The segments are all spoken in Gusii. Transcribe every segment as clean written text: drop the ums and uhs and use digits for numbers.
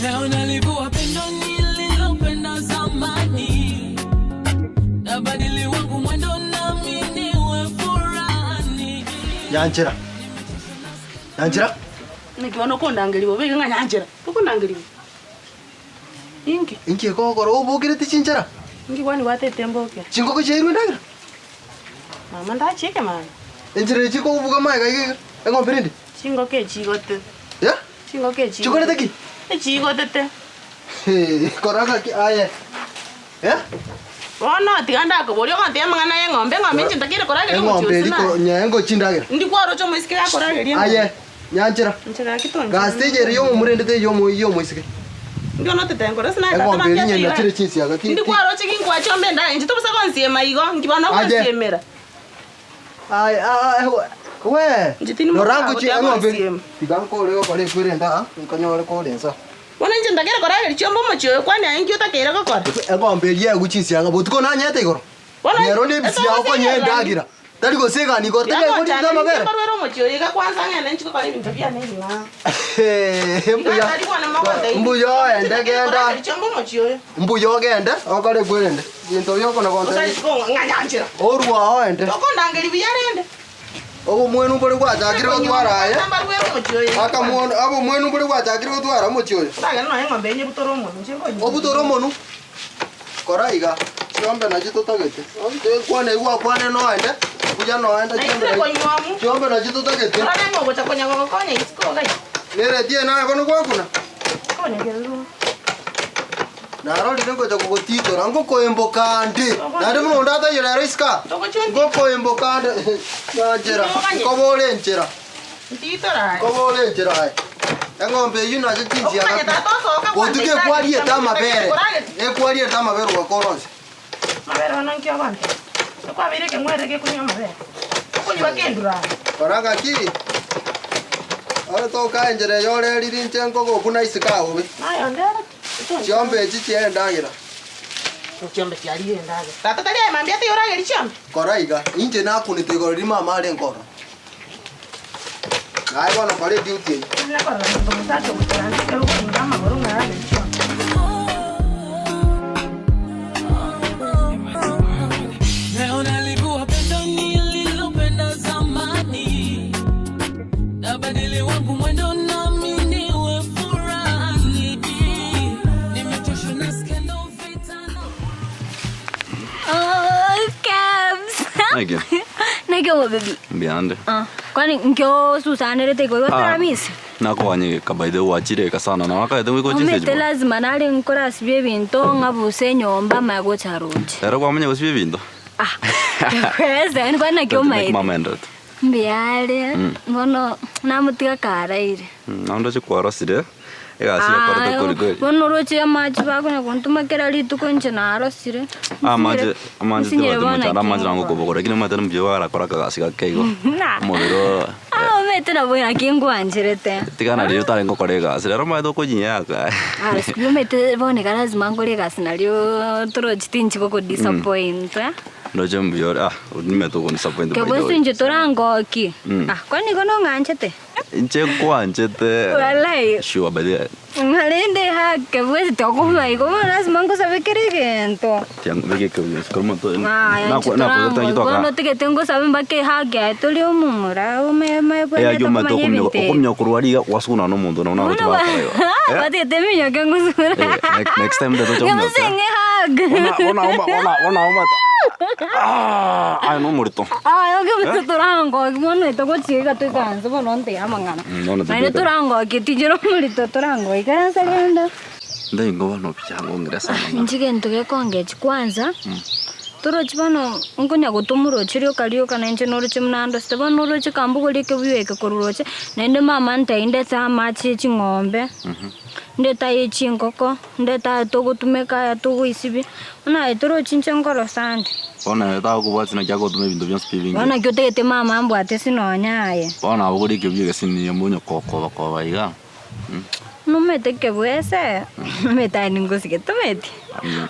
Leo nalivua pendo nililopenda zamani, nabadili wangu mwendo nami niwe furahani. Nyanchera, Nyanchera. Naki bono okondangeria bobe iga ng'a Nyanchera, tokondangeria bobe. Inki? Inki ekogokora obokerete chinchera? Inki kwani gwatete mboke? Chingoko chiairwe endagera? Mama ndachieke mama. Enchera echi ekobuga magega iga iga, eng'ombe rende? Chingoko echigote. Eh? Chingoko echigote. Chikorete ki? Echigotete. Hee, kora gaki aye. Eh? Bono tiga ndakoborie ogontebia amang'ana y'eng'ombe, eng'ombe inche ntakeire korageria omochie Eng'ombe osio eri naye. ko nyee ngochi ndagera. Ndi kwaroche omoiseke gakorageria eng'ombe. Aye, nyanchera. Inche gaki tonchera. Gasi teiyo ere y'omomura ende teiyo y'omo y'omoiseke. Ndi ono otete nkore ase naye tata Eng'ombe eri bambiate nyene iga. nachire chinsiaga ti Ndi ti. kwaroche ginkwacha ombe endagera inche tobosa gonsiema igo, nki bono Aye. ogonsiemera. Aye aa we. Inche tindi Rora mokago ngochi tiga eng'ombe eri. gonsiema. Tiga nkore gokora ekwere ende aa, nkonyore kore inse aa. Bono inche ntakeire korageria chiombe omochie oyo, kwani aye inki otakeire gokora? Eng'ombe eria egwe chinsiaga botuko nanyete igoro. Bono Nero nebisiago konya endagera, tari gosegana igoro, tari Tiga aigorire gochanda amabere. ninche mbarwere omochie oyo iga kwansa ng'ende inche gokora ebinto biane ebing'ao. Mbuya, Iga tari bono mogontebia mbuya inche oende ntakeire genda, korageria chiombe omochie oyo. mbuya ogende okore ekwerende, ebinto biokona Gose gontebia. isiko ng'a nyanchera. Orue ao oende. Tokondangeria buya rende. Obomwenu mbore gwachakire gotwara aye, Kwansa mbarwere omochie oyo iga kwansa. akamwono abomwenu mbore gwachakire gotwara omochie oyo. Ndagende nonya eng'ombe eye nyebutore omonwe, inche nkonywa. Obutore omonwe. Kora iga, chiombe nachio totagete. Kwana igwa kwane noende, buya noende chiombe Naintwe nachi konywamu. chiombe nachio totagete. Orore ng'a ogocha konya gogokonya isiko iga. Nereti eye naye bono gwakuna? Konya kerero. Narorire ngocha kogotitora, ngokoemboka nde. Naende buna onde ataiyo rero isiko aa, Togochia onti- ngokoemboka nde nyanchera, Ntoganye. nkobore enchera. Ntitora aye. Nkobore enchera aye. Eng'ombe eyio nacho chinsiaga Okomanya pi. tata osoka Botuko kwanza ekwariete amabere, Koragete. ekwariete amabere ogakora onsi. Amabere bono nki ogontebia? Ekwabeire ekeng'werere gekonywa amabere. Okonywa kendure aye. Kora gaki, ore toka enchera eye orerire inche nkogokuna isiko aobe. Naye onde ere ki? Chiombe echi chiaye endagera. Chiombe chiarire endagera. Tata tari aye mambia taiyo oragerie chiombe? Kora iga, inche nakunete igoro riria mama arenge ororo. Naye bono kora eduty eyio. Nare korora monto omosacha ogocharansa ekero okoringa amagoro ng'a aragerie chiombe. Leo nalivua pendo nililopenda zamani, nabadili wangu mwendo nami niwe furahani. Nimechoshwa na skendo vita na Oh, Kebs. Naki? Naki omobebi. Mbuya Ah, kwani nkio susanerete igoro Ah, otaramisi? Nakoganye geka by the way gwachire eka sana na wakaete goika oche Omete stage bono. lazima nare nkorasibia ebinto ng'abuse enyomba maya gocha roche. Rero kwamanya gosibia ebinto? Ah, kwesa kwani naki Naki omaete? mama enderete? Mbuya are, bono namotiga karaire. Naende oche kwarosire, egasi yakorete Ah, kweri kweri. Bono oroche amache bakonya gontoma kera rituko inche narosire. Amache, amache Nsinyire tibati bono mochando, amache naki nango ngokora. kobogora, lakini omanyete mbuya barakora akagasi gake igo. Na. Omobere oo Ah, omanyete nabo naki ngwancherete. tiga nario otarenge gokora egasi, rero omanyete okonyiaka. Ah, sikubi omanyete bono iga lazima nkore egasi nario torochi tinchi gokodisappoint eh. Ndoche mbuya ore, ah, nimanyete okondisappoint by the Kebwesi way. inche torangoki. Mm. Ah, kwani igo nong'anchete? Inche nkwanchete. Walai. Sure by the way. Ng'a rende ha kebwesi tokobua igo bono lasima ngosabe kera egento. Tiang beka ekebwesi kore omonto Aya inche nakwa nakoete torangoki bono otigete ngosabe mpaka ehug yaye tori omomura ome ome Eyagi ebwenerete omanyete komanya okominyoka ebinto ebi. okominyoka korwa aria iga gwasuguna nomonto nabo Bono naroche bakora igo. Eh? batete eminyoke ngosuguna. Eh, next next time ndetoche Ngebuse ominyoke. ng'e hug. Bona bona oma bona bona omata aah aye nomorito. Aya ngebuse torangoki bono etogochia iga toikaranse bono ntebi amang'ana. Mm, bono Naende tibika. torangoki tinchire omorito torangoki ikaransa rende. Ndaingo bono buya ngong'ira sana ng'a. Inche gento gekongechia kwanza, torochi bono nkonya gotoma oroche rioka rioka na inche noroche buna ndosete, bono oroche kambogorie ekebuyu eke korwa roche, naende mama antebia ndete amache ya ching'ombe, ndete aye chingoko, ndete aya togotumeka aya togoisibia, bono aye torochi inche nkorosa nde. Bono ere takobwati naki agotoma ebinto bionsi pi ebinge. Bono naki otagete mama ambwate ase nonya aye. Bono nabogorie ekebuyu egesinini omonye kokoba koba iga. Nomanyete kebwese, omanyete aye ningosike tomanyeti?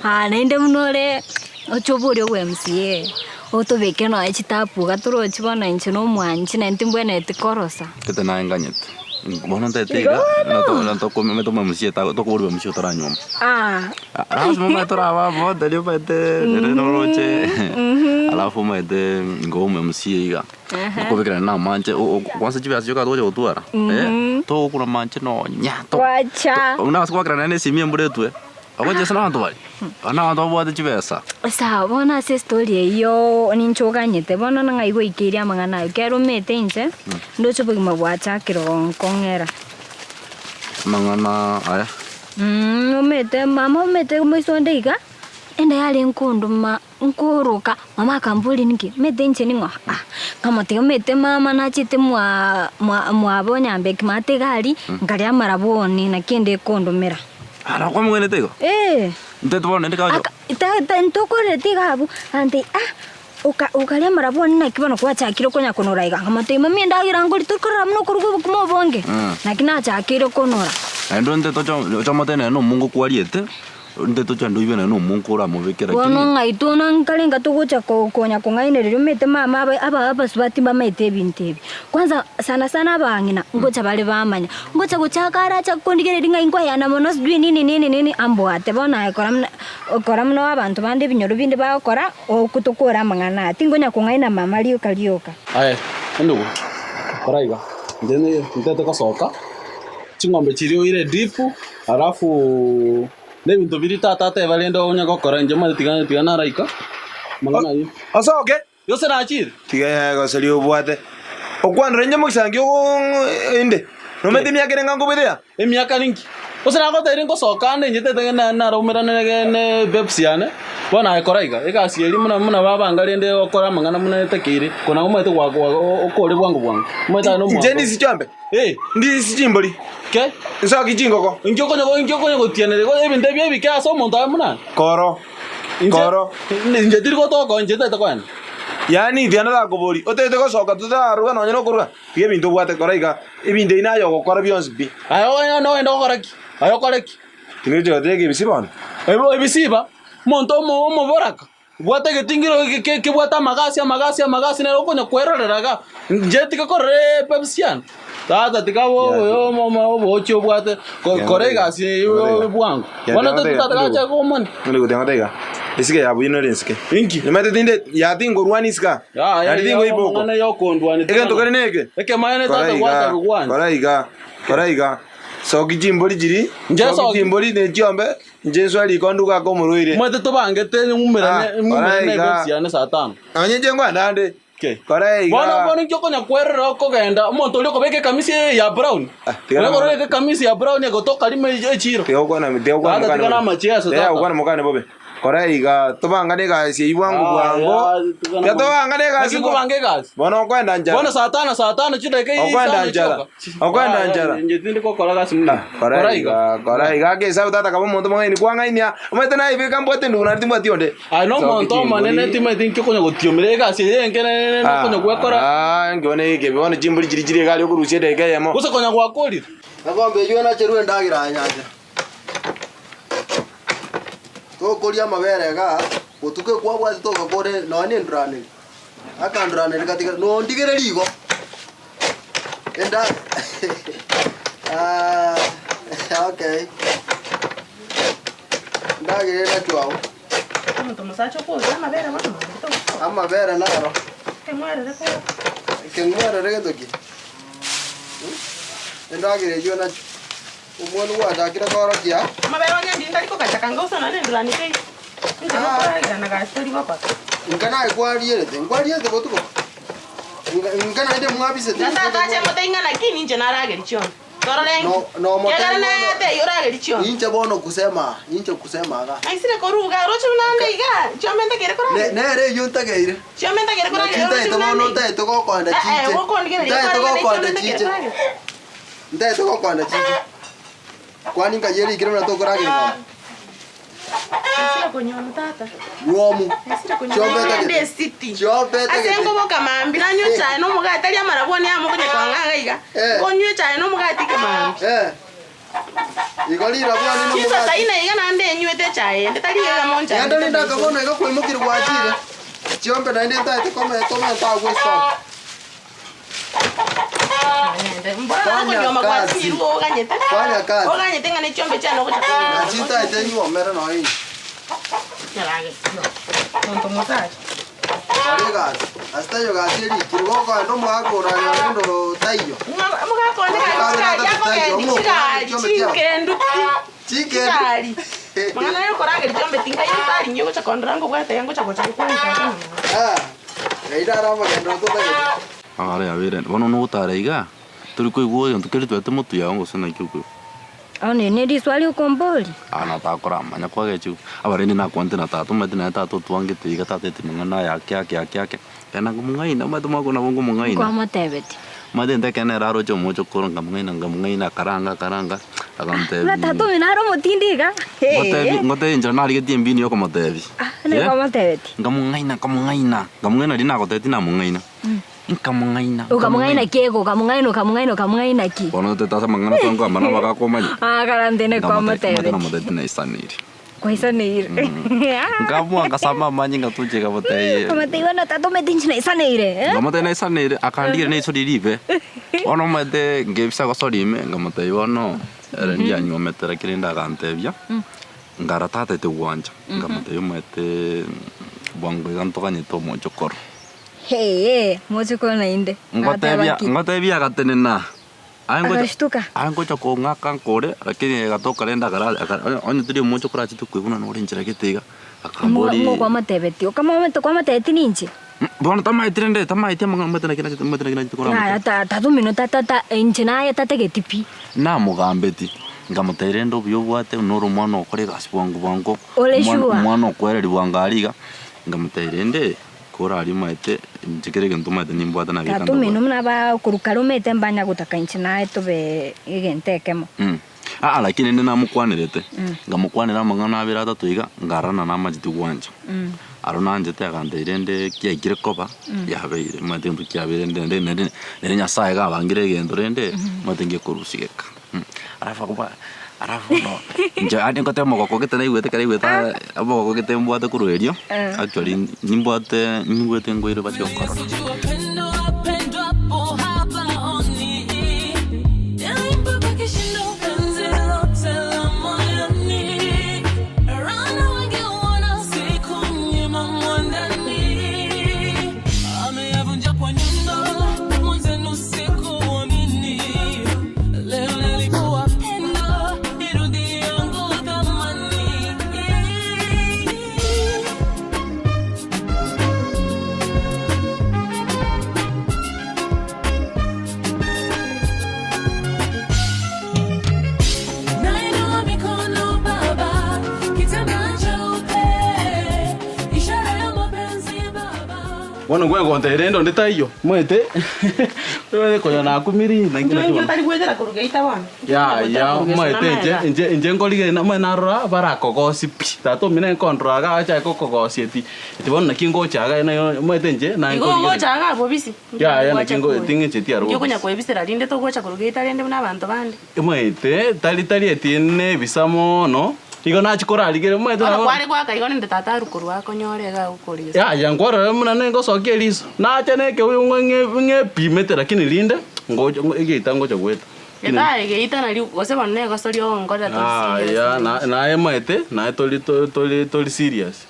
Aa naende buna ore oche oborie obo MCA, otobeke nonya chitapu iga torochi bono inche na omwanchi naende timbwenereti korosa. Gete naye nganyete. Bono ntaete iga, na tomomusie tokoborwa omosie otaranyuoma. Ah. Alafu omanyete toraba amo tari omanyete ere noroche alafu omanyete nigo omomusie iga okobekera na amache kwanza chibesa chioka togocha gotwara togokuna amache nonya Wacha. buna ase goakerana naende esimi embura etwe ogochesa na abanto baria aba na abanto babwate chibesa. Sawa bono ase estory eyio ninche oganyete bono ng'ai goikeirie amang'ana ayio ekero omete inche ndoche obogima bwachakire gonkong'era. Amang'ana aya. Omete mama omete moiso onde iga, enda yare nkondoma nkoroka, mama akamboria ninki, omanyete inche ning'o ah, nkamotebia omanyete mama nachete mwa mwa mwabo onyambeki maate iga aria, nkaria amarabwoni naki enda ekondomera. Ah nakwamogwnerete igo? Eeh. Intwe bono naende kagocha. Aka ta ta ntokorereti iga abwo, agantebia ah, oka okaria amarabwoni naki bono kwachakire konya konora iga, nkamotebia mami endagera nkori torikorora buna okoruga obokima obonge, naki nachakire konora. Naende onde tocha ocha omotebie nonye na omongo kwariete, onde tocha ndoibe nonye na omongo oramobeke Bono lakini. ng'ai tona nkarenga togocha ko konya kong'ainereria omanyete mama aba aba abasubati mbamaete ebinto ebi. Kwanza sana sana abang'ina ngocha bare bamanya, ngocha gochaka aracha kondigereria ng'a inkoyana mono sijui nini nini nini ambwate bono aye kora buna kora buna abanto bande ebinyoro binde bagokora. Okwo tokore amang'ana aya, tinkonya kong'aina mama rioka rioka. Aye, endugu, kora iga, inche ntete gosoka, ching'ombe chiria oire edipu, alafu na ebinto biria tata ateba rende onye gokora inche manyete tiga tiga naraika, amang'ana ayio. Osoke. Gose nachire? Tiga egoseria obwate. Okwanera inche mogisangio inde. Nomanyete emiaka ere ng'a nkobwete aa? Emiaka ninki? Gose nagotebirie ngosoka ande inche tete naraumerane ne babes yane, bono aye kora iga, egasi eria buna buna babanga rende okore amang'ana buna etakeire, kona omanyete gwa gwa okore bwango bwango. Omanyete aye Inche nomwango. ndisi chiombe? Eh. Ndisi chimbori? Ke? Nsoki chingoko? Inki okonya inki okonya gotianeria ebinto ebi ebike ase omonto aye buna aye? Koro. Inche Koro. inche tiri gotoka inche tete koenda. Yaani tiga narakoborie, otagete gosoka totararua nonye nokorua? Tiga ebinto obwate kora iga, ebinto ebi naye ogokora bionsi pi. Aye ogende ogende gokora ki? Aye okore ki? Tingochi goteba ebisi bono. Ebo ebisiba, omonto omo omoboraka, obwate egetingiro ge- ge- kebwate amagasi amagasi amagasi nere okonya kwerorera iga, inche tiga korora epepsi yane. Tata tiga obochie obwate kora egasi eye bwango. Bono tata gacha komoni. Onde goteba ng'a taiga esike ya buya nore ensike. Inki? Nimanyete tinde ya tingorwana isiko aa. Naende tingoiba oko. Egento kere neke. Ekemaene Kora tata iga, gwata bigwancha. kora iga, kora iga. Soki chimbori chiri, Inche soki soki. chimbori ne chiombe, inche nswe riko nduge ake omorwaire. Omanyete tobangete ng'umerane Ah, kora ng'umerane iga. ebesi yane saa tano. Nonye inche nkoenda ande. Ki? Kora iga. Bono bono inki okonya kwerera okogenda omonto oria okobeka ekamisi eye ya brown? Ah, tiga Oria na- okorora ekamisi ya brown egotoka rimo echiro. Tiga gokwana tiga gokwana Tata, mokane tiga bobe. namacheso, Tiga tata. gokwana mokane bobe. Kora iga tobangane egasi eyio bwango Ah, bwango. ya, tiga Tiga na- tobangane egasi. Naki nkobanga egasi? Bono okoenda nchara. Bono saa tano saa tano chidakika Okwenda isano nchara. chioka. Okwenda nchara. Inche tindi gokora gasi muna. Kora iga, kora iga ake esabu tata kaba omonto omong'aini kwang'ainia. Omanyete naye beka mbwate endugu naende timbwati onde. Aye nomonto omonene timanyeti inki okonya gotiomera egasi eye enke nokonya gwekora. Ah, nkiona egeke bono chimbori chiria chire iga aria okorusia edageka eyemo. Gose konya gwakorire. Egombe eyio enacherwe endagera ya nyanchera. Tokoria amabere igaa, botuko ekwabwate togakore nonya na enduraneri. Akanduraneri gatiga nondigereria igo. Enda ah, okay. Endagera enachwe agwo. Omonto omosacha okoria amabere bono mambia togosoka. Amabere naro. Ekeng'werere korwa. Ekeng'werere gento ki? Endagera eyio enachwe. Omwana gwachakire koorokia. Amabere onye ndiri ntari kogacha kanga gose nonya nendurani teiyo. Inche nokoragera na gasi tori gokora. Inka naye kwarierete, nkwarierete botuko? Inka inka naende mwabisete. Na tata ache amotebi ng'a naki ninche naragerie chionsi. Torore inki? No- nomotebia Kiagera bono- naye atebie oragerie chionsi. Inche bono kusema, inche kusema iga. Naisire koruga roche buna ande iga, chiombe ntakeire Ne- korageria. nere eyio ntakeire. Chiombe ntakeire Naki korageria roche ntaete buna bono ande iga. ntaete gokonda Eh, eh, chiche. gokondigereria Ntaete kwarenge gokonda chiombe ntakeire chiche. korageria. Ntaete gokonda chiche. Kwani nkayerikire buna tokorageria bono. Naisire konyuoma tata. Nywomu. Naisire konyuoma Chiombe ngende etagete. esiti. Chiombe Ase etagete. nkoboka mambia nanywe echae na omogati tari amarabwoni amo konya kwang'a iga iga. Eh. Nkonywa echae na omogati ekemambia. Eh. Igo rirabwani na Chinsa saa omogati. ine iga naende enywete echae ende tari iga monchani. Genda rinde akabono iga kwaimokire gwachire. Chiombe naende ntaete komenta omenta agwo esitoki. Mbora Fanya nakonyoma kazi. gwasirwe oganyete. Fanya kazi. Oganyete ng'a ne chiombe chiane ogocha konywa. Nachitaete nyuomere nonya inche. Nyarage. Monto mosacha. Kora egasi. Ase taiyo gasi erikire, gokoenda omogaka oranyore rende otaiyo. Omogaka onde gari chigari akogendi chigari chinkendu pi. Chinkendu. Chigari. Mang'ana ya okorageria chiombe tinkai otari inye ogocha kondora nkobwate iga ngocha gocha gokwanisa ase omonwa. Ah, eira are amagenderero totagete. Agare yabere, bono nogotara iga, tori koigwa egento keria twete motwe yao gose naki okoigwa. One ne riswali okomboria? Aa na takoramanya kwagechigwa, abarende nakwanete na tata, omanyete naye tata otwangete iga tateti mang'ana aya ake ake ake ake, ekero nakomong'aina omanyete omwaka nabo nkomong'aina. Nkwamotebetie. Omanyete gento ekero nere aroche omochokoro nkamong'aina nkamong'aina akaranga akaranga, Buna agantebi tata omino are omotindi iga, ngotebi hee. ngotebi inchera narigetie embini ya okomotebi, Ah, eh, nkwamotebetie. nkamong'aina nkamong'aina, nkamong'aina riria nagotebetie namong'aina. Nkamong'aina, Okamong'aina ki igo? Okamong'aina, okamong'aina, okamong'aina ki? Bono totete ase amang'ana twankoamba nabo bagakomanya. Ah, karante Nkamotebia, nekwamotebetie. omanyete namotebeti naisaneire. Kwaisaneire. Nkamoa ngasamba amanye ngatuche nkamotebia. Okamotebia bono tata omanyete inche naisaneire, eh? Nkamotebia naisaneire, akandigeria naiso riria ribe. Bono omanyete nkebisa gosori ime, nkamotebia bono, ere ndianyuomete lakini rende agantebia, nkara tatete gwancha, nkamotebia omanyete bwango iga ntoganyete omochokoro. Hee, mochokoro naende. Agateba Ngotebia ki? ngotebia agatenena, aye ngocha Agashtuka. aye ngocha kong'aka nkore, lakini egatoka rende akara akara onye onye tari omochokoro achete koigwa buna nore enchera gete iga, akambori Ng'o kwamotebetie? Okamomete kwamotebetie ninche? Bono tamaeti rende, tamaeti amang'ana omanyete naki nachete omanyete naki nachete Yaya koramotebia. ta tata omino tata ta inche naye tatageti pi. Namogambeti, nkamotebia rende obuya obwate nore omwana okore egasi bwango bwango, Ore omwana sure? omwana okwereri bwango aria iga, nkamotebia rende. Koraria omaete, inche kera egento omaete nimbwate nabeka Tata omino ndobwate. buna bakorwa kare omanyete mbanya gotaka inche naye tobe egento ekemo. Aa lakini rende namokwanerete, nkamokwanera amang'ana abere atato iga, nkarorana namacheti gwancha. Aro nanchete agantebia rende kiaikire koba, yabeire, omanyete egento kiabeire rende rende naende nere Nyasaye iga abangire egento rende, omanyete ngekorusia geka. Alafu akoba alafu bono inche yaani ngoteba omogoko gete naigwete ekero naigwete omogoko gete mbwate korwa erio, actually nimbwate nyigwete ngoirwe bachie gokorora. Sijua pendo apendwapo hapaoni. Niliimba kwa kishindo penzi lote la moyoni. Rana wangeona siku nyima mwandani. Ameyavunja kwa nyundo, mwenzenu sikuamini. Leo nalikuwa pendo, irudi yangu thamani. Nainua mikono baba, kitambaa cheupe, ishara ya mapenzi baba. Bono nkwegonta rende onde taiyo, omanyete konya nakumiri naki Inche naki inche bono. otari goetera korwa geita bono. Yaya, omanyete inche inche inche nkorigereria namanye narora barakogosie pi, tata omino enkondora iga achake kokogosia eti eti bono naki ngocha iga naye omanyete inche naye Igo nkorigereria. ogocha iga abwo bisi. Yaya naki ngo ting'encheti arwo Inki okonya obisi. koebisera rinde togocha korwa geita rende buna abanto bande. Omanyete tari tari eti nebisa mono, igo nachia korarigereria omanyete Bono nabo. kware goaka igo rende tata arwe korwa akonyore iga agokorisia. Yaya nkwarora buna nengosokia eriso, nacha na ekeuyo ng'o ng'e ng'epimete lakini rinde ngocha egeita ngocha goeta. Getae geita nario gose bono negosoria ogonkorera tori serious. Yaya na naye omanyete naye tori tori tori serious.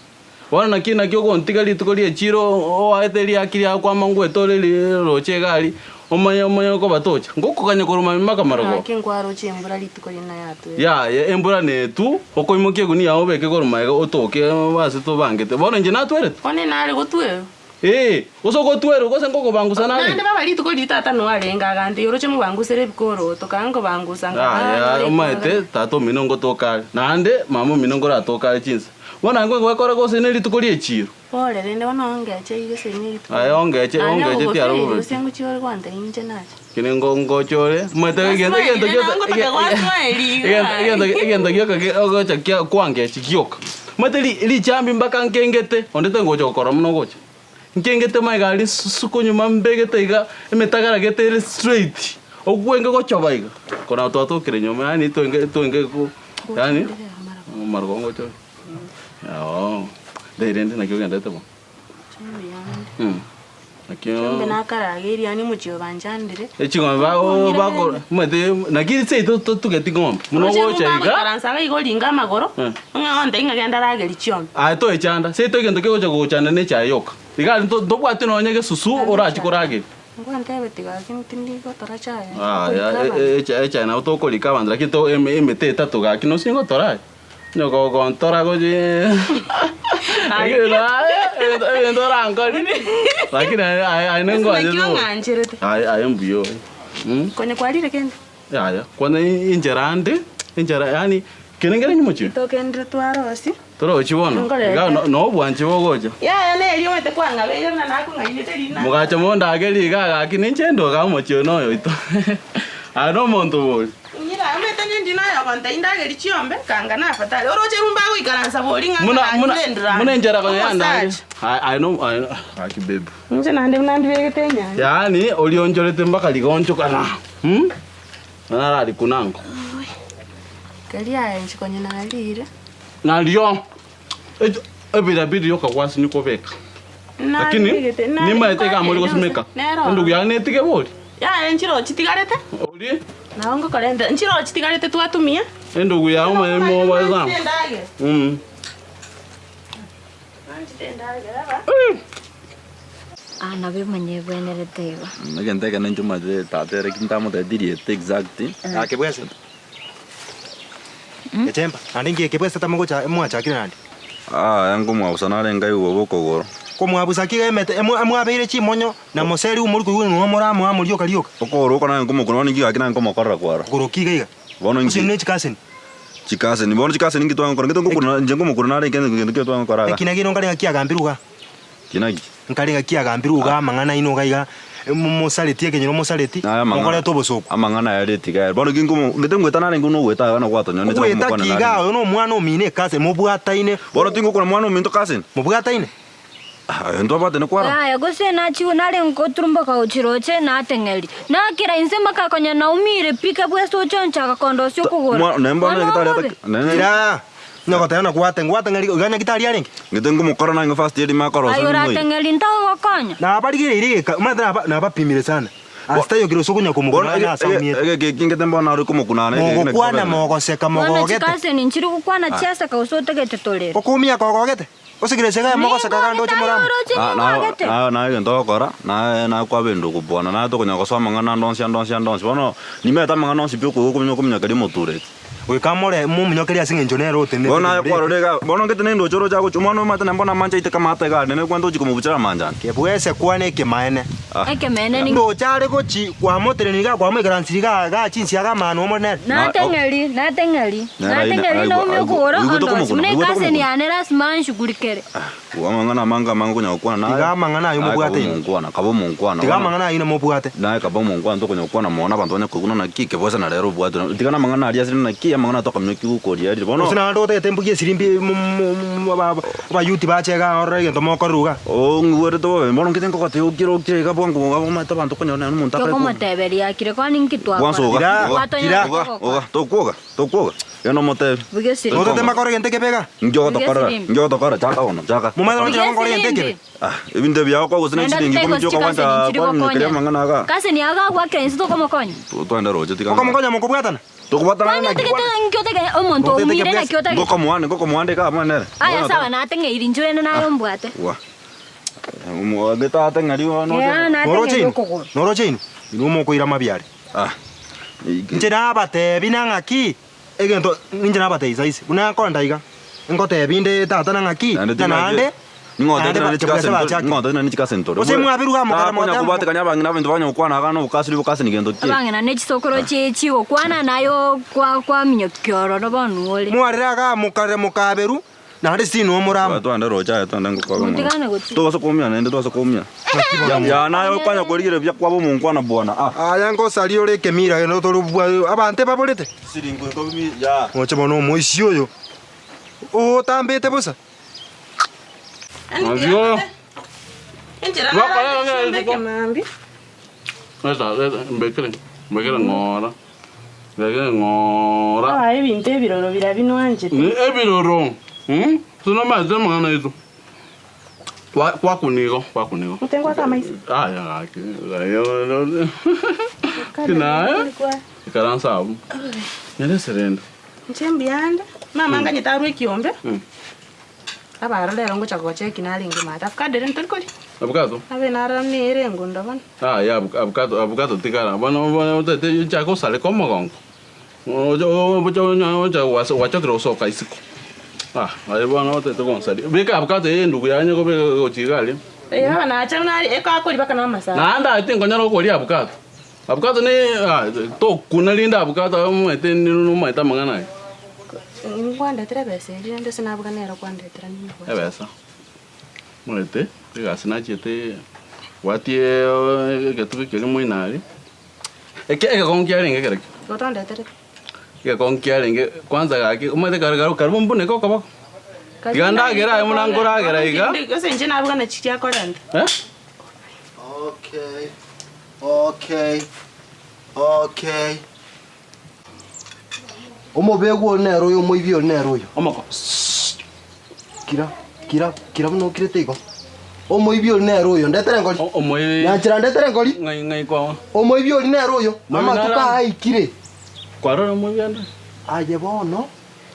Bono naki naki ogontiga rituko ri'echiiro oaete riaki riao kwama ngwete ore roche egari, omanye omanye okobatocha? Ngokoganya korwa mambia mpaka marogoba. Naki nkwaroche embura rituko riria nayatwete. Yaya, embura netu, okoimokia egunia yao obeke igoro magega otoke ase tobangete. Bono inche natwerete? Bono inare gotwerwa. Ee, gose ogotwerwa, gose nkokobangusa Naende narenge? baba rituko riria tata noe arenge agantebia, Oroche mobangusere ebikoroto, kanga nkobangusa nkaba Yaya, nore omaete, ekogera. tata omino ngotoka are, naende mama omino nkoratoka are chinsa. Bono naye nkoigwekora gose nerituko ri'echiiro. Pore rende bono ongeche iga ase nerituko Aye ongeche, Naende ongeche tiaro ogoferi bobe gose pi. ngochia ore gwantebia inche nache. Kere ngo ngocha ore, omanyete egento egento Gwaswaerire, gioka nabo ngotaka gwaswaeri iga. egento egento egento gioka ge ogocha kia kwangechi gioka. Omanyete ri richambi mpaka nkengete, onde tangocha gokora buna ogocha. Nkengete magega aria risusu nyuma mbegete iga, emetagara gete ere straight, okwenge gochoba iga, kona twatokire nyuma yaani twenge twenge ko yaani amarogo ngocha ore. Oo, riria rende naki ogenderete bo? Naki Chiombe nakarageiri yaani omochie oyo banchandire. Eching'ombe bago bako omanyete naki seito totugeti ng'ombe buna Oche ogocha iga. bagoikaransa iga igo oringe amagoro, ng'a ontebi ng'a genda ragerie chiombe. Aye toechanda, seito egento kegocha gogochanda ne echae yoka. Iga aria nto ntobwati nonye egesusu orachi korageria. Ngwantebeti gaki tindi gotora chae, Aya nkorika abanto. echae echae nabo tokorika abanto lakini to eme emete etato gaki nosinye gotora aye. Onye gogontora gochia lakini naye ebinto ebinto orankore lakini aye aye aye Ase nengwanchete naki bobe. ong'ancherete. Aye aye mbuya ore mh. Konya kwarire kende? Yaya, kwanza inchera ande, enchera yaani kere nkere nyimochie. Togendire twarosia. Torochi bono, Nkorete. iga no nobwanchi bogocha. Yaya neri omanyete kwang'abeire buna nakong'ainete rina. Mogacha mondagerie iga gaki ninche ndoga omochie oyo noyo oito. Aye nomonto bori. Ng'ira, omanyete onye ndi noyo ogontebia indagerie chiombe, kanga nafatari. Oroche rumba agoikaransa bori ng'a Muna muna ng'anyure endrama. muna enchera konya yandageria. Omosacha. Aye aye no aye gaki babe. Inche naende buna ndibegete enyanya. Yaani orionchorete mpaka rigonchokana mh, nararikuna ango. Keria aye inche konya narire. Nario ebirabiri rioka gwasinywa kobeka, lakini Narigete, nari- nimaete iga more gosimeka. Nero. Endugu yane netige bori. Yaya nchiro chitigarete? Ori Nabo ngokorenta nchiro chitigarete twatumia. endugu yao omanye mobae sana. Endagera. Mm. Nanchete endagera ba. Ah, nabo emanye ebwenerete igo. Egento ekene inche omanyete tata ere ki ntamotebeti rieta exact. Akebwese. Gechemba, naende inki ekebwesete mogocha mwachakire naende? Aya nkomwabusa nare nkaigwa bobe okogoro. Komwabusa ki emete mwabeire chimonyo na moseri omori koigwa ng'a moramoa amo rioka rioka. Okogoro oko nare nkomokuna bono inki gaki nare nkomokorera kwaro. Okogoro ki iga iga? Bono Gose inki? ne chikaseni? Chikaseni, bono chikaseni inki twagokora? Ngete nkokuna inche nkomokuna nare inki egento ki twagokora iga? Ekina kino nkare ng'a kiagambirwe igaa. Kina ki? Nkare ng'a kiagambirwe igaa amang'ana aino iga iga, mosareti ekenyoro mosareti, Aya amang'ana mokorete obosooku. amang'ana aya retiga aya. Bono ki nkomo ngete ngoeta narenge buna ogoeta iga na gwatonyora Ogoeta mokwane ki igaa narenge. oyo nomwana omino ekaseni mobwataine. Bono tingokuna mwana ominto kaseni? Mobwataine? Ah, aye ntwabwatene kwarora. Yaya, gose nachigwe nare ngoturumboka gochia roche, nateng'eria. Nakera inse mpaka konya naumire pi kabwesa ochoncha agakondosia okogoro. Mwa- naye bono Bono nyagetari obobe. atake- naye- Ira, onye goteba ng'a gwate gwateng'eri iga nyagitari arenge? Ngete ngomokora nange first aid makorosa Aye nimoire. orateng'eria ntagogokonya. Nabarigereirie egeka, omanyete naba nabapimire sana. Ase taiyo ase okonya Bono komokuna ege- ase ege- aumiete. egeke eki ngete mbono nare komokuna nere egeke naki Mogokwana kobere. mogoseka Bono mogogete. chikaseni nchiri gokwana chiaseka gose otagete torere. Okoumia kogogete. Gose kera esege mogoseka gande oche moramo. Nigo Na- na- ningogete. na- naye egento ogokora, naye nakwaba endugu bwana, naye tokonya gosoa amang'ana ande onsi ande onsi ande onsi. Bono nimanyete amang'ana onsi pi okoigwa okominyoka okominyoka keria omotureti. Goika more mominyokerie ase engencho nere otenenete Bono naye igoro kwarora iga, bono ngete nende oche oroche agochia, omwana omanyete naende bono amanche aiteke amato iga aria, nere kwenta ochia komobuchera amanchani. Kebwese kwane ekemaene. Ah. Ekemeene ni Ndoche are gochi kwamotenenia iga kwamoikaransiri iga iga chinsiaga amano omore nere. Nateng'eri, nateng'eri, Nere aine- nateng'eri aigwe- naumia aigwe- okogoro oigwete ondosi. komokuna, Buna oigwete ekaseni komokuna. yane lasima anshughulikere. Amang'ana amange amange okonya gokwana naye. Tiga amang'ana ayio Naye mobwate kaba inwe. omonkwana, kaba omonkwana. Tiga Bono- amang'ana ayio namobwate. Naye kaba omonkwana tokonya gokwana mono abanto banye koigwa naki kebosa na rero obwate. Tiga namang'ana aria asire naki amang'ana tokamenya ki gokoria arire. Bono Gose naende otagete mbugie esirimbi abayuti bache igaa orore egento mokorerwa igaa. ong'igwerete bobe bono nkete nkogotebia okire okire iga bwango iga omanyete abanto okonyora nonye omonto akare kobua. Tokomoteberia akire kwani nki Kwansa twakora? oga, Ira, oga, Twatonyora ira. oga, togokora. oga, tokwoga, tokwoga. Genda omotebi. Bugia esirimbi. Notete makore egento ekebe igaa? Inki ogotokorera? Bugia esirimbi. Inki ogotokorera? Chaka bono, chaka. Momanyete Bugia nonye nabo nkore egento esirimbi. ekebe? Ah, ebinto ebi agokoa gose ne Naende chiringi totaigo ikomi chioka chikaseni gwancha nchiri kwaminyokeria gokonya. amang'ana aga. Kaseni aga agwakera inse tokomokonya. Twende roche tiga. Okomokonya mokobwatana? Tokobwatana Kwani naki otagete kwane. nki otagete omonto Otagete oumire kebwese. naki otagete. Ngokomoande ngokomoande iga abwo nere. Aya sawa nateng'eiri inche rende naye ombwate. Wa. Omo tateng'eri bono. Yeah, Noroche nateng'eri inwe? okogoro. Noroche inwe? Inwe mokoira amabiare. Ah. Inche nabatebi na ng'aki, egento ninche nabatebi saisi, buna nkorenta iga, ngotebi inde tata na ng'aki, Naende na ting'ache- naende, Ning'ote naende naende chibesa chikaseni bachake. ning'ote naende chikaseni tore. Gose mwabiruga amo kare Takonya mote- kobwatekania abang'ina abinto banya gokwana iga na obokasiri bokaseni gento ki. Abang'ina ne chisokoro chie chigokwana naye okwa kwaminyokia ororo bono ore. Mwarire igaa mokare mokaberu, naende sinwe omoramo. Twende roche aye twende ngokwabe mono. Motigane gochia. Tobasa koumia naende tobasa koumia. Ya ya naye okonya korigereria buya kwaba omonkwana bwana. Ah. Aya ngosaria ore ekemira gento tore bwa abanto ebaborete. Siringi ikomi ya. Moche bono omoisia oyo, otambete bosa. Nabio. Enchera Bakora narare ng'a chiombe ekemambia. Leta, leta, mbekere, mbekere ng'ora. Mbekere ng'ora. Aye ebinto ebiroro biria binwanchete. Ni ebiroro. Mm? Sinomanyete amang'ana aito. Kwa kwakuna igo, kwakuna igo. Inche ngwake amaiso. Aya gaki, Kinaye, ikaransa abwo. Nyerese rende. Inche mbuya ande, mama nganyete arwe ekiombe, abarore rero ngocha gocheki narenge maate. Avocado ere ntori koria? Avocado? Abe naro nere engondo bono. Aya avocado avocado tigara bono bono otete chaka gosareka omogongo. Ocha ocha ocha gwachokire gosoka isiko. Ah aye bono otete gonsaria. Beka avocado eye endugu yanye kobeka gochia iga aria. Ee aba nacha buna aria ekakori mpaka na amasaga. Naende aye tinkonyara gokoria avocado. Avocado ne ah tokuna rinde avocado aye omanyete nomanyete amang'ana aya. Nkwandetere ebesa eria rende ase nabuga nero kwandetera ninyebwate. Ebesa, omanyete egasi nachiete bwatie egetugi keria moino aria, eke egekongu kiarenge kerokio. Igo twandeterete. Egekongu kiarenge kwanza gaki omanyete kare kare karibu mbuneke okoboko. Tiga ndagere aye buna nkoragera iga. Gose inche nabuga nachi chiakorenta. Eh. Okay, okay, okay. Omobegwa oria nere oyo, omoibi oria nere oyo. Omoko. Kira, kira, kira buna okirete igo. Omoibi oria nere oyo, ndetere engori. Omoibi. Nyanchera ndetere engori. Ng'ai ng'ai kwao. Omoibi oria nere oyo, Moibi amatuko nare aya aikire. Kwarora omoibi ande? Aye bono,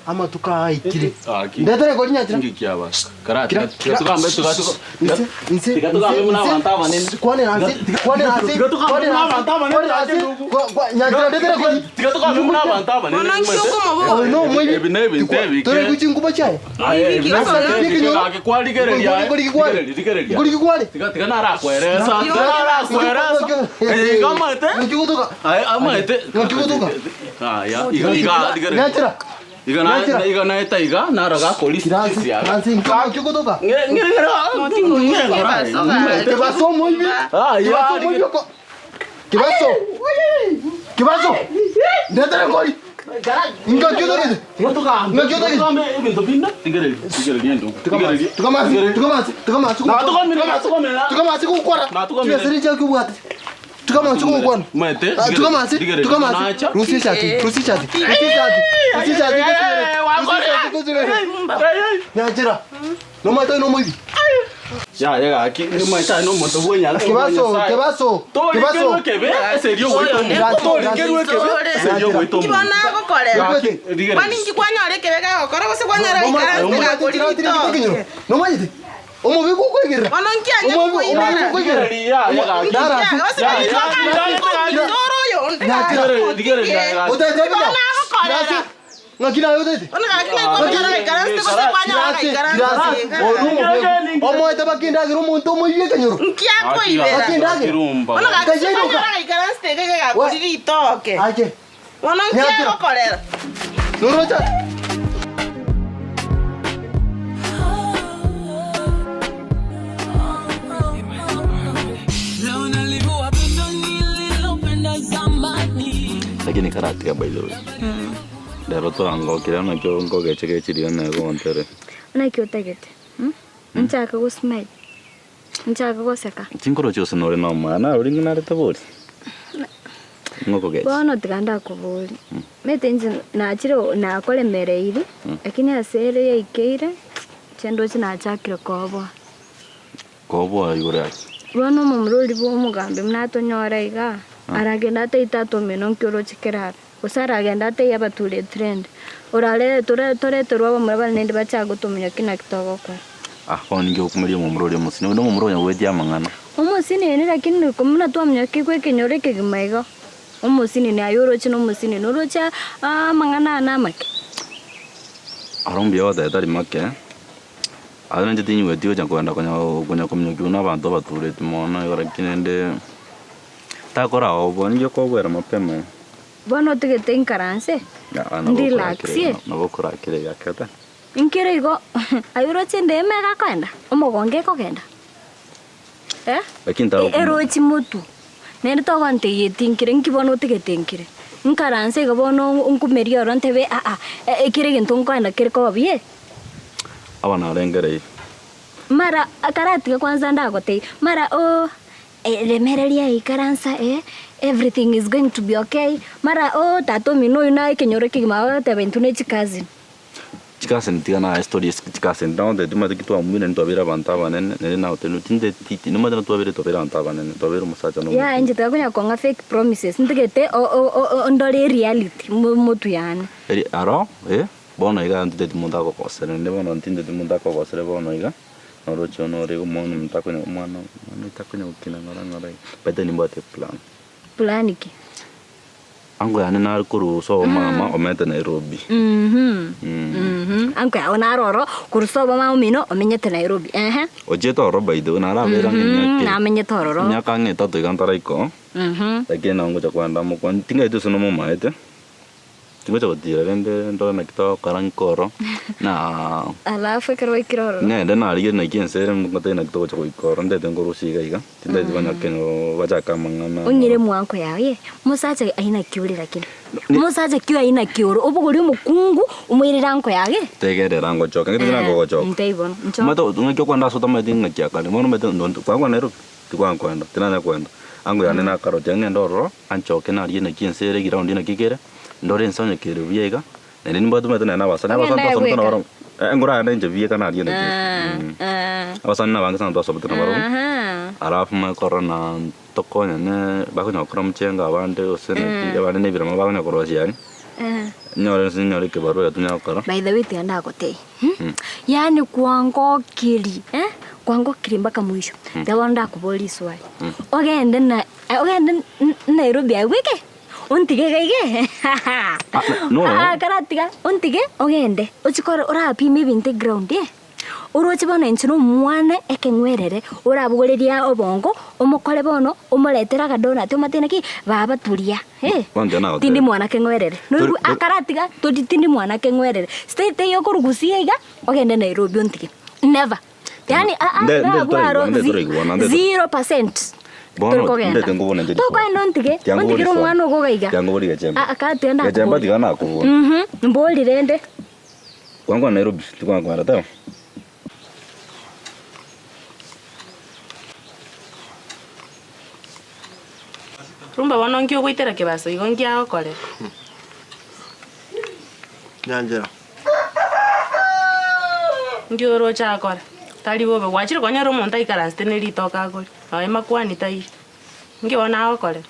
Amatuko aya aikire. Gaki. Ndetere engori nyanchera. Inki kiaba? Kara Kira, tiga tiga kira. tugambe tiga tuga Inse, inse, tiga tugambe inse, buna inse. abanto abanene. Kwanera nse, kwanera nse, Tiga tugambe kwanera buna nse, abanto abanene kwanera gaki nse. ndugu. Kwa- kwa- Nyanchera ndetere engori. Tiga tugambe buna abanto abanene. Bono nki okomoboria? Oyo nomoibi. Ebi nebinto ebike. Tore guchinkuba chiaye. Aye, ebi Oyo nebinto ebike Ekenyoro. gaki kwarigereria aye. Ngori kikware. Rigereria, rigereria. Ngori kikware. Tiga tiga narakweresa. Tiga narakweresa. Eh, iga omanyete? Ng'aki gotoka. Aye, amaete. Ng'aki gotoka. Aya, iga iga rigereria. Nyanchera. Iga na iga naeta iga naro gakori Kiransi, sisi aga. kiransi, ng'aki gotoka. Nge nge nge Kibaso omoibi. Ah, ya, Kibaso omoibi oko. Kibaso. Kibaso. Ndetere ngori. Ng'aki otagete. Ng'aki otagete. Ebinto binde rigereria rigereria endo. Rigereria. Tukamasi, tukamasi, tukamasi. Natukomire, natukomire. Tukamasi gokwana. Natukomire. Chibesa chiria obwate. Tukamasi gokwana. Maete. Ah, Tukamasi, tukamasi. Rusia eshati, rusia eshati, rusia eshati, rusia eshati rusia eshati gosibere. Nyanchera. Nomaete oyo nomoibi. Yaya gaki, nimaete aye nomonto bw'enyara. Kebaso, kebaso, kebaso. Torikerwe kebe ase erio goita omonto. Torikerwe kebe ase erio goita Inki omonto. bono agokorera? Gaki, rigereria. Kwani inki kwanyora ekebe gagokora gose kwanyora gaikaranse gakori ritoke? Nomanyete? Omobe gokoigerera. Bono inki anya Omobe kokoirera? gokoigerera. Rigereria, yaya gaki. Darasi. Gose ritoke oro oyo onde gaki Rigereria, gaki. Otete Bono bina. agokorera. Ng'aki naye otete? Bono gaki ng'ai kwanyora gaikaranse gose kwanyora Kirasi, gaikaranse. kirasi. Oyo nomobe. Omoete bakindagera omonto omoibi ekenyoro. Inki akoibera? Bakindagera. Bono gaki Taiyo iroka. kwanyora gaikaranse iga gakori ritoke. Ache. Bono inki Nyakira. agokorera? Norocha. Leo nalivua pendo nililopenda zamani. Lakini karatiga by the way. Rero twangokire nakio nkogechegechirie one gontere. Naki otagete? Mm? Nchake go smile. Nchake goseka. Chinkoro chiose nore na omwana ori ng'a narete bori. Ng'okogechi. Bono tiga ndakobori. Mete inche nachire nakoremereiri, lakini ase ere yaikeire, inche ndoche nachakire koboa. Koboa igoro yaki. Bono omomura oria bwa omogambi buna atonyore igaa, aragende ateite atomino nki oroche kerabe. Gose aragende ateiye abature etrend. Orare tore toreterwe abamura bare naende bachake gotomanya ki naki togokora. Ah, bono ninki okomeria omomura oria omosini? Oyo nomomura onya goetia amang'ana. Omosinini lakini buna twamanya ki kwa ekenyoro ekegima igo, omosinini aye oroche na omosinini oroche amang'ana aya namake. Aro mbuya goteba tari make, aye ninche tinyigweti gocha kogenda konya konya kominyokiwa na abanto abatureti mono igo lakini rende takora obo ninki okoboera mapema. Bono otigete inkaranse, nrelaxie. Nabo okorakire egakete. Inkere igo, aye oroche endema egakoenda, omogongo ekogenda eh? Lakini tari Erochi motwe, naende togontebia etinkire, nki bono otigete nkire? Nkaranse igo bono nkumerie oro ntebe aa, ekere egento nkoenda kere koba buya. Aba narengereiri. Mara akaratiga kwanza ndagotebia, mara ooh remereria ikaransa eh, everything is going to be okay, mara ooh tata omino oyio naye ekenyoro ekegima agoteba intwe ne chicousin. Chikaseni tiga naye story ase chikaseni nagotebi timanyeti ki twamwire ntwabeire abanto abanene nere nagotebi tinteti ti nimanyete natwabeire twabeire abanto abanene twabeire omosacha na Yaya omokungu. inche tigakonya kong'a fake promises ntigete o- o- o- ondore ereality mo- motwe yane. Eri aro eh, bono iga ntinteti monto agokosera naende bono ntinteti monto akogosere bono iga, noroche one ore iga omwana omonto akonya omwana omwana takonya gokina ng'ora ng'ora iga, by the way nimbwate eplan. Plan ki? Ango yane nare korwa sobo mama omete Nairobi. Ango yao nare oro korwa sobo mama omino omenyete Nairobi ehe. Ochiete ororo by the way narabeire ang'e emiaka e- Namenyete ororo. emiaka ang'e etato iga ntaraika oo, lakini nabo ngocha kogenda mokwa tingaeti gose nomomaete. Tingocha gotira rende ndore naki togokora nkoro, na Alafu ekero waikire ororo. ng'ende narigie naki ense ere ngotebi naki togocha goika ororo ntete nkorusia iga iga, tintageti konya keno bachake amang'ana. Ong'ire mwango yao ye, mosacha aina ki ore lakini? Mosacha ki aina ki ore? Obogorie omokungu omoirere ango yao ye? Tegerera ngochoka, ng'iti buna ngogochoka. Ntebie bono, nchoke. Omanyete ng'aki okoenda ase otamanyeti ng'aki akare, bono omanyete ndo kwakwana Nairobi? Tikwankwenda, tinanya kwenda. Ango yane nakaroche ng'ende ororo. Anchoke narie naki ense ere eground naki kere, ndore ense onye kere buya iga, naende nimbwate omanyete naende abasani, abasani Ogende twasomete bweka. nabarabwo, eh nkoragende inche bieka narie naki abasani nabange sana twasomete nabarabwo, alafu manye korora na tokonyane bakonya gokora omochengo abande gose naki abande na ebirama bakonya korosia aria, nyore ase nyore ekebarua egetonyare gokora. By the way tiga ndagotebie, yaani kwangokiri eh, kwangokiri mpaka mwisho, tiga bono ndakoborie riswali, ogende na Ogende Nairobi agwo eke, ontige iga iga no. Aa karatiga ontige ogende ochie kore orapime ebinto eground eh, oroche bono inche na omwana ekeng'werere orabogorerie obongo omokore bono omoretere akadonut omotebie naki baba turia eh, Bono tiga nagotebia. tindi mwana keng'werere Tori- noigwe akaratiga tori tindi mwana keng'werere state eywo okorwa gusii iga ogende Nairobi ontige never. Yaani aa Nde- nde iga abwo aro toraigwana, nde toraigwana, nde 0% Bono, tori kogenda. ndete nkobona inche riswali. Tokoenda ontige, Tiga nkobore ontigere riswali. omwana ogo iga iga. Tiga nkobore gechemba. Ah, ah, tiga Gechemba ndakobori. tiga nakobora. Mhm, mbori rende. Kwankwana Nairobi, tikwankwana teba. Rumba bono nki ogoitera kebaso igo nki agokorera? Nyanchera. Nki oroche akore? Tari bobe, gwachire konyora omonto aikaransete ne ritoke akoria, nonya makwani taiyo. Nki bono agokorera?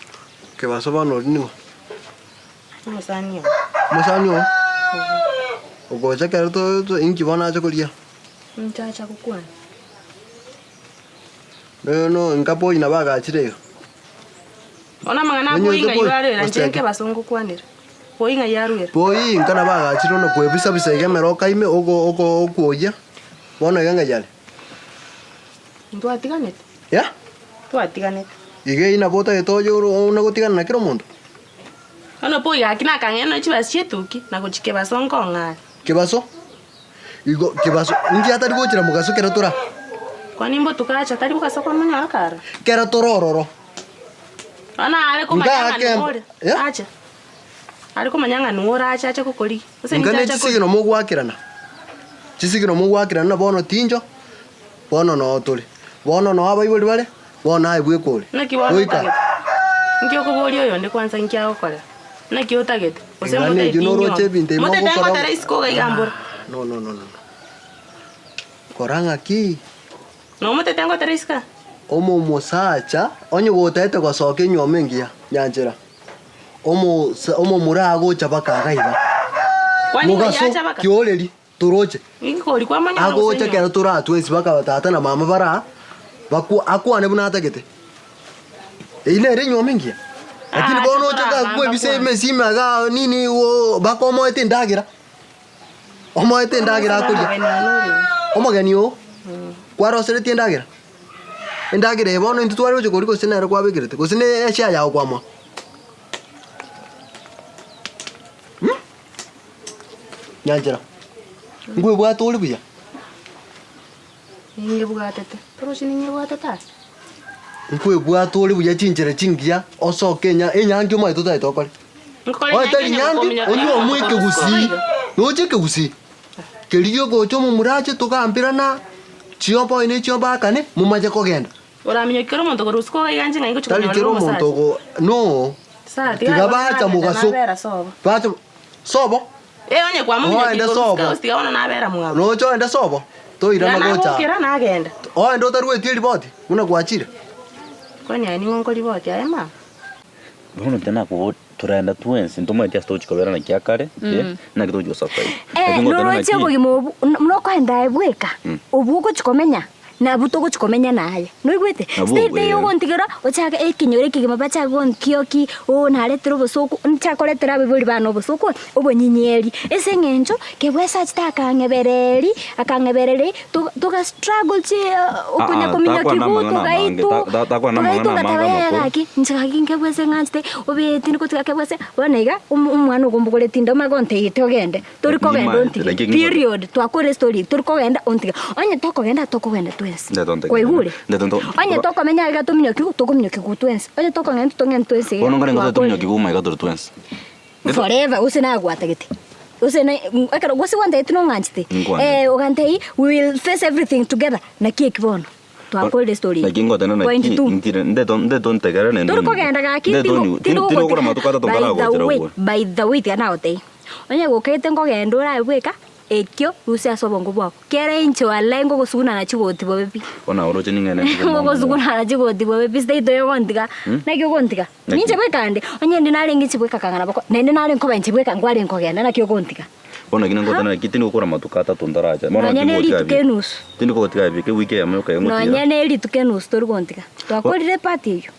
Kebaso bono oria ning'o? Omosani oo. Omosani oo? Ogocha ekero to to inki bono ache koria? Inche acha gokwana. Nono nka boy nabo agachire iga. Bono amang'ana a Onye boy ng'ai boy, arwera inche oseke. nkebaso ngokwanera. Boy ng'ai arwera. Boy nka nabo agachire ono kwebisa bisa iga emere okaime oko oko okwoyia, bono iga ng'ai are? Ntwatiganete? Yeah? Twatiganete. Iga eyio nabo otagete oye oro one gotigana na kera omonto? Bono boy gaki nakang'eire nonya chibesa chietuki na gochia kebaso nkong'are. Kebaso? Igo kebaso, inki atari gochera mogaso kero tora? Kwani mbotuko acha tari mogaso kwamonyora kare? Kero tore ororo. Bono are komanya ng'a Ngaake ning'o ore Yeah? ache. Are komanya ng'a ning'o ore ache ache gokorigia. Gose Inka ninche ne ache chisigino korigia. mogwakerana, chisigino mogwakerana na bono tincho, bono noo tore, bono noo abaibori bare, bono aye bweka ore. Naki bono Goika. otagete? Nki okoboria oyonde kwanza nki agokorera? Naki otagete? Gose Ing'ana motete eyio noroche inywe? ebinto ebi Motete mogokora ngotere isiko iga iga mbora. No no no no. Kora ng'aki? Nomotete ngotere isiko aa? Omomosacha onye gotaete gosoka enyuomo engiya, nyanchera, omosa omomura agocha baka iga iga. Kwani ng'ai Mogaso acha baka? kioreri toroche. Inki kori kwamonyora gose Agocha enyuomo? kero toratwe ense baka tata na mama bare aa, baku akwane buna atagete. Eyio nere enyuomo engiya. Lakini Ah, bono acha oche torabamba gakwebisa kwanza. emesime igaa nini oo baka omoete endagera. Omoete endagera akoria. Omogeni oo, kwaroseretie endagera? Endagera eye bono intwe tware gocha koria gose nere kwabekerete, gose ne eshare yago kwamoa? Mh? Nyanchera, nkwebwate ore buya? Ningebwatete, torochi ningebwatete ase? Nkwebwate ore buya chinchera chingiya, osoke enya enyangi omanyete otagete okore. Nkore Onye tari enyangi nyangi, kominyoka onywe omwe ekegusii, noche ekegusii, keria ogocha omomura ache togambirana, chiomba onye ne chiomba akane, momache kogenda. Oraminyokia kera omonto korwa usiku iga inche ng'ai ngochia Tari konyora kera omonto omosacha. ogo no, Saa tiga tiga bono bacha nagenda mogaso, nabera sobo. bacha sobo. Eh, onye kwamominyokia Oende korwa sobo. sika gose tiga bono nabera mwabo. Roche oende sobo, toirana Tiga gocha aa. nagokera nagenda. Oende otarueti eriboti, buna gwachire. Kwani aye ning'o nkoriboti aye mama? Bono tena torenda twensi ntomaeti ase togochia kobera naki akare, eh, naki togochia gosurvive. Eh, Lakini ngoteba noroche naki, obogima obo, buna okoenda aye bweka, obwo ogochia komenya, nabwo togochia komenya naye. Noigwete? Nabwo State eye eh. ogontigera, ochake ekenyoro ekegima bachake gonkioki, oo naretire obosoku, nchake koretera abaibori bane obosoku, obonyinyeri. Ase eng'encho, kebwesa achete akang'ebereri, akang'ebereri, toga toga struggle chi okonya Ah, ah, kominyokia takwana igo amang'ana amange, togaitwa, ta- ta- takwana togaitwa amang'ana amange ngateba yaya amakoro. gaki, inche gaki nkebwese ng'anchete, obe tindi gotiga kebwese, bono iga, omo omwana ogombogoreti inde omanye gontegetie ogende, tori kogenda Nimaete, ontige, lakini ngote- period, twakora estory eye, tori kogenda ontige. Onye tokogenda tokogenda twensi, Ndeto ntegere. kwaigure? Ndeto nto- Onye tokomenya iga tominyokiwu, tokominyokiwu twensi, onye tokong'entu tong'entu twensi iga, Bono nkare ngote twakorire. tominyokiwu omaiga tore twensi. Forever gose nagwatagete gose na ekero gose gwantagete nong'anchete Nkwanchete. eh, ogantebia we will face everything together naki eki bono twakorire story eye. Naki ngotenda naki Point two. ntire ndeto ndeto ntegere naende Tori onyigwe. kogenda gaki Ndeto tingo onyigwe. Tin- tinogokora amatuko atato By the ntaragochera way, ogwe. by the way tiga nagotebia onye gokagete nkogenda orabe bweka Ekio rusia ase obongo bwao. Kera inche walai ngogosugunana chigoti bobe pi. Bono oroche ning'ende ntige mama Ngogosugunana chigoti bobe pi sitaito yogontiga. Naki ogontiga? Naki? Ninche bweka ande, onye inde narenge inche bweka kang'ana boko, naende nare nkoba inche bweka nkware nkogenda naki ogontiga? Bono naki nangoteba naki tindi gokora amatuko atato ntaracha. Bono Nonya naki ne ngogotiga rituko bi. enusu. Tindi kogotiga bi, ewiki eyemo yoka Nonya engotiga. ne rituko enusu tori gontiga. Twakorire eparty eyio.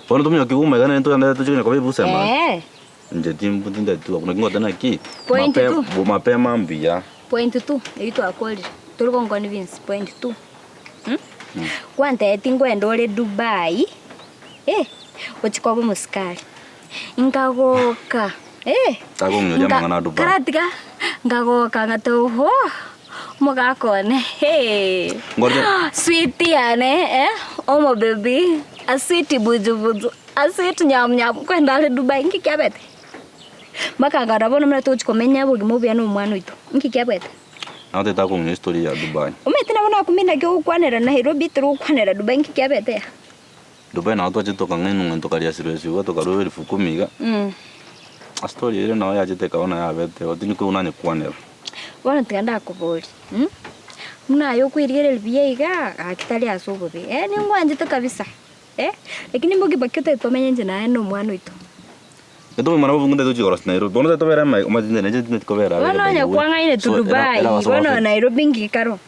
Bono tominyoki buna iga naende togenderere tochie konya koba ebusa emani. Eeh. Inche timbu tindeti abwo naki ngoteba naki, Point mape two. bo mapema mbuya. Point two, eyio twakorire, tori gonconvince, point two mh, kwantebetie nkoenda ore Dubai, eh, ochie koba omosikari, nkagoka eh, Takong'inyoria nka amang'ana a Dubai. karatiga, nkagoka ngateba oho, omogaka one hee, Ngoria. sweet yane eh, omobaby, a sweet bujubuju. Ase etunyamnyamu nkoenda are Dubai, inki kiabete? Mpaka nkarora bono buna togochia komenya obogima obuya na omwana oito, inki kiabete? Nabo tari takong'ina estory ya Dubai. Omanyete nabo nakumia naki ogokwanera Nairobi tari gokwanera Dubai inki kiabete yaa? Dubai nabo twachete tokang'ainwa ng'a tokaria sirwe iga tokarua elfu kumi iga, Story ere nabo yachete ekaba buna yabete igo tindi koigwa nanyekwanera. Bono tiga ndakoborie, buna aye okoirigereria buya igaa, gaki tari ase obobe, eh ningwanchete kabisa. Eh, lakini mboki baki otari tomenye inche naye na omwana oito. Getuma mwana bobungu tochi korosia Nairobi. Bono tobere ama omanyete inche nainche tindeti kobera Bono abere by onye the way. kwang'ainetwe So, era Dubai, era abaso bono bafete. Nairobi nki karo?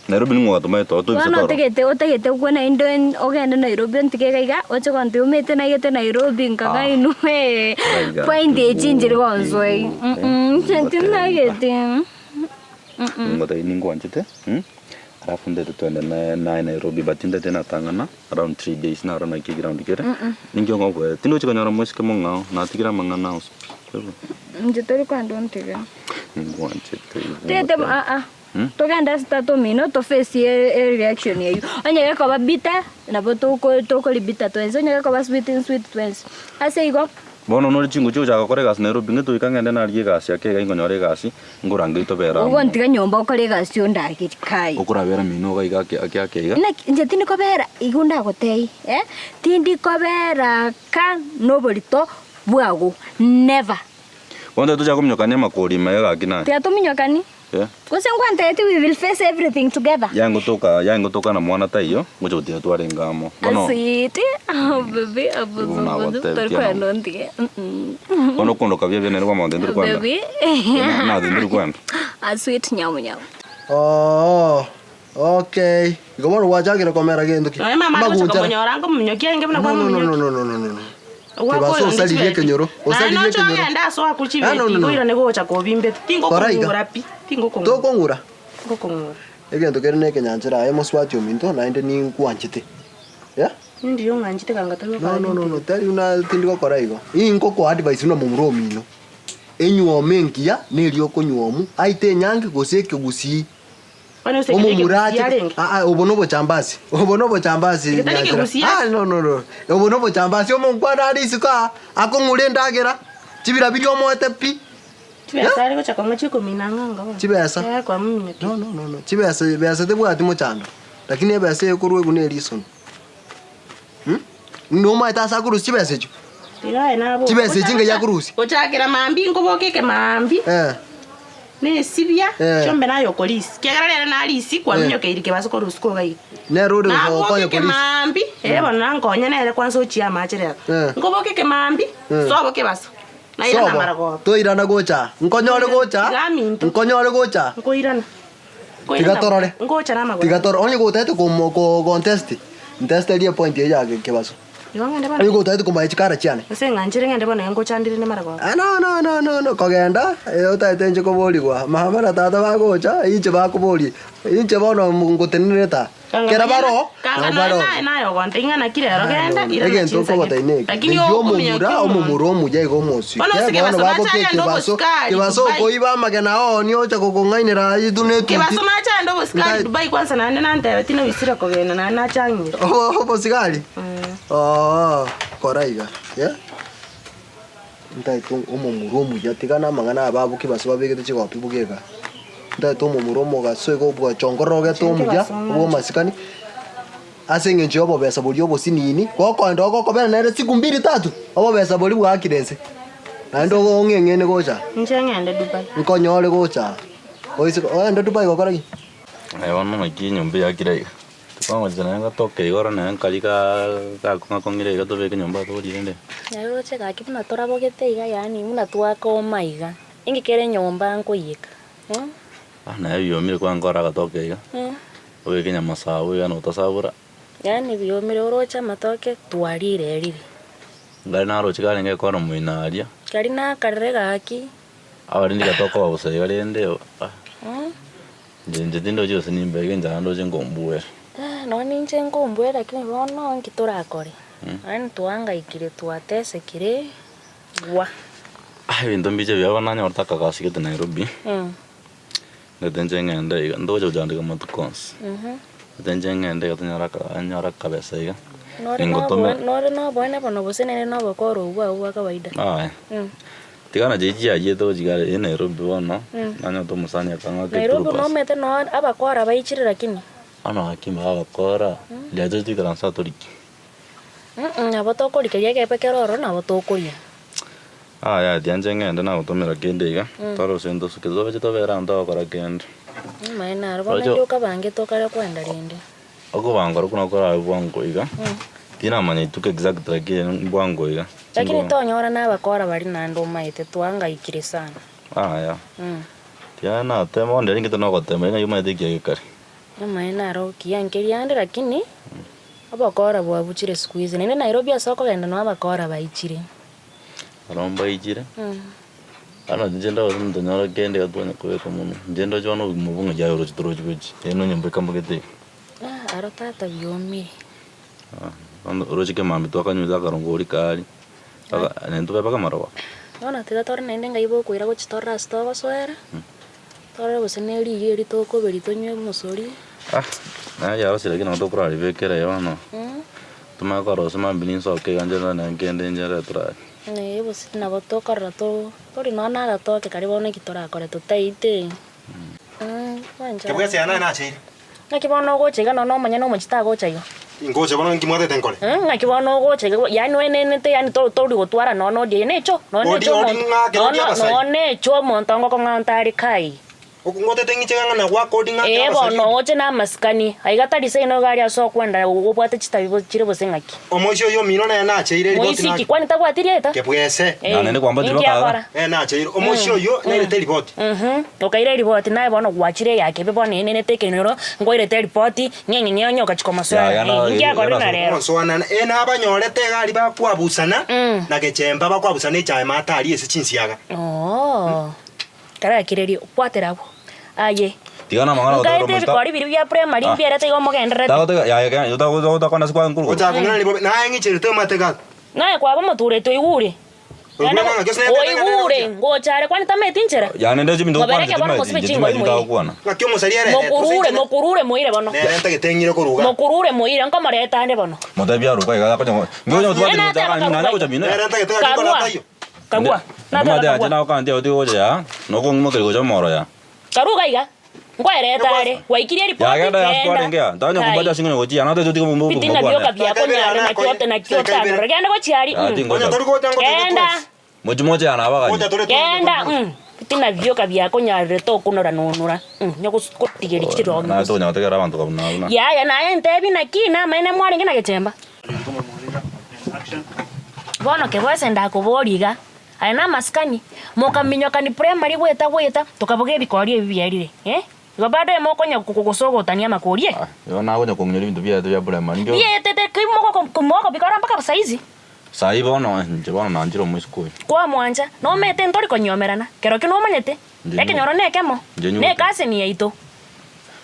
Nairobi ning'o gwatomaete oo toibisa Bono toro. otagete otagete okwo naende ogende Nairobi ontige iga iga, oche gontebia omanyete naigete Nairobi nkang'ainwa eh, Iga, point echi nchiri igo, gonsoa igo, iga, inche tindagete. Ningotebia ningwanchete, alafu ndete twende naye Nairobi but ndete natang'ana. Around 3 days naro naki eground kere, ninki okoboera, tindochi konyora moiseke mong'ao, natigire amang'ana onsi pi, kwaibo? Inche tori kwenda ontiga. Ningwanchete igo Tete ngoteba. aa togende ase tata omino toface ereaction eywo, onye gekoba bitter nabo toko tokori bitter twensi, onye gekoba sweet nsweet twensi. Ase igo. Bono nore chingochi ogochaka gokora egasi Nairobi, ng'e toika ng'ende narigie egasi ake iga inkonyora egasi, Nkorangeria tobere amo. Ogontiga nyomba okore egasi ondagerie kai. Okorabera mino iga iga ake ake ake iga. Naki inche tindi kobera igo ndagotebie eh, tindi kobera ka noborito bwago, never. Bono tochake kominyokania amakori ime iga gaki naye. Tiga tominyokani. Eh. Gose ngwantebetie we will face everything together. Yangotoka yangotoka na mwana taiyo, ngocha gotiga twarenge amo. Bono. Sweet, oh baby, Igo nagotebetie tori kwenda ontige. Bono okondoka buya buya nere kwamanya tindi kwenda. Baby. Na tindi kwenda. A sweet nyamu nyamu. Oo, okay. Igo bono gwachakire komera gento ki? Nonya mama agocha Magunchara. komonyora nkomonyokia aenge buna No, no, no, kwamonyokia. no, no, no, no, no. Tebasa osaririe ekenyoro, Naye osaririe noche ekenyoro. ogende ase oakwe Ah, chibeti no, no, no. nkoirane gocha kobimbete. Kora iga. Tingokong'ura pi, tingokong'ura. Tokong'ura? Tingokong'ura. Egento kere na ekenyanchera aye mosubati ominto naende ninkwanchete. Yeah? Nindiria ong'anchete kanga tari No, gokora no, no, binto no, tari buna tindi gokora igo. Inkokoa advice buna momura omino. Enywomo engiya neria okonywomu, aite enyangi gose ekegusii. Bono ase ekero Omomura ekegusii ache arenge. ah ah obo nobochambasi, obo nobochambasi Eke tari Nyanchera. ekegusii Ah no no no, obo nobochambasi omonkwana are isiko aa, akong'ura endagera, chibira biria omoete pi. Chibesa are gocha kong'a chikomina ng'a anga bono. Chibesa? Eh, kwamominyokia. No no no no, chibesa besa tebwati mochando, lakini ebesa ekorwa egwe ne reason. Mh, nomaete ase akorusia chibesa echio? Tiga aye nabo. Chibesa echi ngai akorusia? Gochakera mambia nkoboka ekemaambia. Eh. Nesibia, Eh. chiombe naye okorisia. Kiagera rero narisia kwaminyokeire kebaso korwa usiku iga iga. Nere ore Naboka gokonya korisia. ekemaambi, eh bono nankonye nere kwanza ochie amache rero. Eh. Nkoboka ekemaambi, Eh. sobo kebaso. Nairana Sobo, maragoba. toirana gocha aa. Nkonyore gocha aa, Iga aminto. nkonyore gocha aa. Nkoirana. Tiga torore. Ngocha namagoro. Tiga torore. Onye gotagete komo ko gontest, ntesterie epoint eye ya kebaso. Igo ng'ende bono. Onye gotagete komanya chikara chiane. Ase ng'anchire ng'ende bono iga ngochandire nemaragoba. Ah, no, no, no, no, no. Kogenda, eh, otagete inche koborigwa. Mama na tata bagocha, inche bakoboria. Inche bono ngotenenerete aa. Kera baroo, Kanga nabo naye baroo. naye naye ogonte ing'a naki rero genda irana Egento chinsagete. okogotebia neke, Lakini rigia okomanya omomura, ki omonto. omomura omuya iga omosike, Bono ase bono kebaso baboke nachagende ekebaso, obosikari kebaso Dubai. okoiba amagena aonie ocha gokong'ainera aywo tu ne etuti. Kebaso nachagende obosikari Nkai- Dubai kwanza naende nantebe tinoisire kogenda naende nachang'ire. Obo- Obosigari? Oo, kora iga, eh. Ntaete omomura omuya, tiga namang'ana aya babo kebaso babegete chigopi bogeka. Ntaete omomura omogaso iga obwachongororogete omuya, obw'amasikani, ase eng'encho ya obobesa boria obosinini, gokoenda ogokobera nere siku mbiri tatu, obobesa boria bwaakire inse, naende ong'eng'ene gocha aa. Inche ng'ende Dubai. Nkonyore gocha aa, oise ogende Dubai gokora ki? Aye bono naki enyomba eyakire iga. Tokwangochia naye ngatoka igoro naye nkari gakong'akong'ire iga tobeke nyomba atorie rende. Nere roche gaki buna torabogete iga yaani buna twakoma iga, inki kere nyomba nkoiyeka eh? Ah naye biomire kwankora agatoke iga, obeke nyamasabo iga notasabora. Yaani biomire oroche amatoke twarire erire. Nkare naroche karenge ekona moino aria. Kari nakarire gaki. Abarindi gatokoba bosa iga rende ah. Inche inche tindochi gose nimbeke enchara ndoche nkombuere. Nonya ninche nkombuere lakini bono nki torakore? Yaani twaangaikire twatesekire gwa. Ah ebinto mbiche buya bono nanyorete akagasi gete Nairobi, ndete inche ng'ende iga, ntogocha gochandeka amatuko onsi, ndete inche ng'ende iga tonyore aka nyore akabesa iga, Nore ningotome. noboe nore noboene bono gose nere nobokora obwo abwo bwa kawaida? Aye. Tiga nache chiachiete gochia kare eye Nairobi bono, nanyora omosani akang'aka Nairobi eturupas. nomanyete noo abakora baichire lakini. Bono gaki mbaka abakora, riria tochi toikaranse aa toriki. Mh nabo tokoria keria ekebe kere ororo nabo tokoria. Yaya tiga inche ng'ende nagotomera kende iga, tore gose ntosuke tobeche tobere aa ntogokora kende. Amaene aro bono Roche indi okabangete okare kwenda rende. Okobanga okwo nabo korabe bwango iga, tinamanya rituko exactly lakini mbwango iga. Lakini tonyora nabakora baria naende omaete twangaikire sana. Yaya, tiga natema bono riria ningete nogotema riria nari omanyete ekiagera kare. Amaene aro kiya nkeria ande lakini, obokora bwabuchire siku hizi naende Nairobi ase okogenda noo abakora baichire. Aro mbaichire, bono inche ndagose omonto onyore kende iga twanya kobeka monwe, inche ndoche bono obogima obwo ng'a yaya oroche torochi gochia, ere nonyomba ekamogete iga. Aro tata biomire. Bono oroche kemambia twakanywete akarongo oria kaaria, mpaka naende tobe mpaka marogoba. Bono tiga tore naende ng'ai bokoira gochia torore ase togosoera, torore gose ne riyo eri tokoberia tonywe omosori. Naye riarosire lakini nabo tokoraribekera iga bono, tomanye korosia mambia ninsoke iga nche nonye nkende nche torari. Ee gose nabo tokorora to tori nonya na agatoke karia bono eki torakore totaite. Mwancha. Kebwese yane nacheire. Ng'aki bono ogocha iga nonya omonyene omochie tagocha igo? Ingocha bono ninki mwatete nkore? Ng'aki bono ogocha iga yaani oenenete yaani to tori gotwara nonya odia eye necho nonya Odi necho odi omonto ng'ake odi nonya abasai. nonya necho omonto ngokong'aonta are kai. Ngotete ng'iche ng'a nagoaka odi ng'ake Ee abasai bono odi. oche namasikani, aiga tari seino iga aria ase okwenda obwate chitabi bo chire gose ng'aki. Omoisia oyio omino nere nacheire eriboti Moisiki, nake. kwani tabwati rieta? Kebwese. Ee, Na nende kwambatire inki bakaga. akora? Nere nacheire. Omoisia oyio nairete eriboti. Mhm, okaira eriboti naye bono gwachire eyakebe bono enenete ekenyoro, nkwairete eripoti, ng'e ng'e ng'e onye ogachia komosoera. Ya, ya, Inki akorire ya, na rero? Ogosoanana, ee nabanyorete iga aria bakwabusana Mm. na gechemba bakwabusana echaye maate aria ase chinsiaga. Oo, karakirerie, bwatera abwo. Aye. Tiga namang'ana Nkaete gotebera omochie ebikori biria bia primary Ah. mbierete iga omogendererete. Tagoteba yaya kenya otakwana ase kwa nkuru. Gochaka kong'ina ribobe, naye ng'icherete omate gaka. Naye kwaba omotureti oigure. Oigure ng'a ng'aki ase nere tata ng'a nere Oigure, gochia. ngocha are kwani tameti nchera? Yane nde chiminto Mobereke gokwana bono timeti mosibe inche chingo timeti imoire. ntagokwana. Ng'aki omosari ere ere, Mokurure, mokurure moire bono. Nere ntagete ng'ire koruga. Mokurure moire, nkomoreta ande bono. Motebi aruka iga akonya ngonya Nere gotwatire nateba gocha nanya karua gocha mino. Nere ntagete ng'aki Karua. kora taiyo. Kagua. Nateba Omate kagua. ache nagokantia otige gocha yaa nokong'imokeria gocha omoro yaa. Karua iga iga. Nkwereta are, gwaikirie eripoti, Yagenda genda. yasitwarenge aa, ntanya Kai. kombacha ase ng'onye gochia, natoche otige omombe Bitina obogima bioka bwane. biakonyarire nakio ote nakio otanora. Genda gochia aria. Ah, Mm. tingocha. Genda. Mochi moche yana abagani. Genda. Mm. Bitina bioka biakonyarire tokonora nonora. Mm. Nyogotigeria chirongi. Naye tokonya gotegerera abanto kabuna buna. Yaya naye ntebi naki namaene mwarenge na gechemba. Bono kebwese ndakoboria iga, Aye namasikani, mokaminyokani primary goeta goeta, tokaboga ebikori ebi biarire, eh? Igo bado emokonya gosogotania amakori eh? Igo nakonya kong'inyora ebinto biaito bia primary nkio. Bietete ki mogokobikora mpaka saizi? Saii bono inche bono nanchire omoiseke oyo. Kwamwancha, nomanyete ntori konyiomerana, kero ki nomanyete, Inche ekenyoro nekemo, Inche ne ecousin yaito.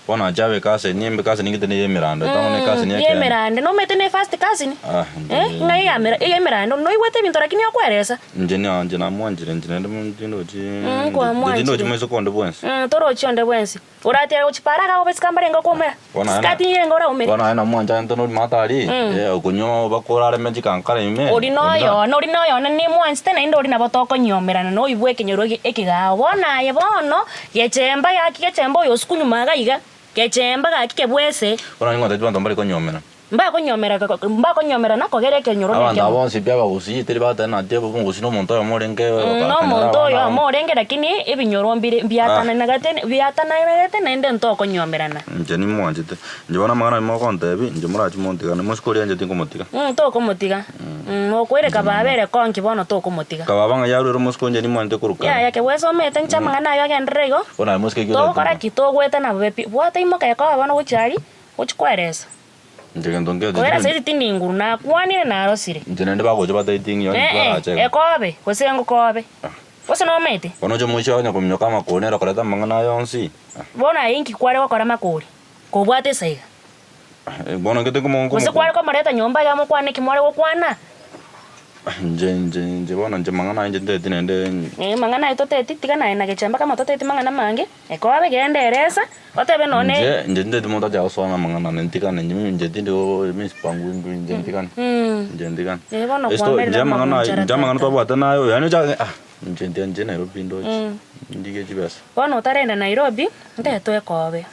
Bono anche abe cousin, nimbe cousin ngite ne yemiranda, tang'o ne cousin Mm, ekende. yemirande, nomanyete ne first cousin? Ah, Eh, inche ng'ai eyamera eyemirande noigwete ebinto lakini okweresa. Inche na inche namwanchire inche naende mo tindochi Mm, inche kwamwanchire. tindochi moiseke onde bwensi. Mm, torochi onde bwensi. Oratiare gochia para iga obesike mbarenge okoumera. Bono aye na- Skati niye oraumere. Bono aye namwancha into nori matari, Mm. eh, okonywa bakore areme chikankara ime. Ori noyone, ori noyone nimwanchete naende ori nabo tokonyiomerana noibwe ekenyoro ege ekegao. Bono aye bono, gechemba gaki gechemba oyo osukunyuma iga iga, gechemba gaki kebwese. Bono ning'o abanto mbare konyiomera. Mbakonyomera mbakonyomera kogera ekenyoro Abanto nekemo. aba bonsi pi abagusii teri bateba nati obo omogusii na omonto oyomo orenge Mm, akanyora nomonto abana oyomo abamo. orenge lakini ebinyoro mbire mbiatananagete biatananagete naende ntokonyomerana. Inche nimwanchete, inche bono amang'ana ayio mogontebia, inche morache montigane, mosike oria inche tinkomotiga. Mm, tokomotiga. Mm, okwereka baba ere konki bono tokomotiga. Kababa ng'a yarwere omosike inche nimwanchete korwa kare. Yaya kebwesomete inche amang'ana ayio agenderere igo, Bono aye mosike ki togokora ki? Togoetana bobe pi, bwata imoka ekoba bono gochia aria, gochia kweresa. Inche gento nkio Kogera saisi tindi nguru, nakwanire narosire. Inche naende bagocha bataiti ng'a Eh, eh, twarache iga. ekobe, gose ngokobe. Gose nomanyete? Bono oche moisia onya kominyoka amakori nere okoreta amang'ana aya onsi. Bono aye inki kware gokora makori, kobwate esaiga? Bono inche tinkomo Gose kware komoreta nyomba iga mokwane eki mware gokwana? Inche inche inche bono inche mang'ana aya inche nteti naende. Eh, mang'ana aye toteti, tiga naye na gechemba kama toteti mang'ana mange, ekobe genda eresa, otebe nonye. Inche inche nteti monto acha gosoa na amang'ana ane ntigane inche mimi inche tindi go mimi sipangui ngui inche ntigane. Inche ntigane. Eh, bono Esto kwamerire inche amang'ana amagunchara inche amang'ana tata. twabwate naye yaani ochake ah inche ntiga inche Nairobi ndoche ndigie chibesa. Bono otarenda Nairobi, ntete ekobe.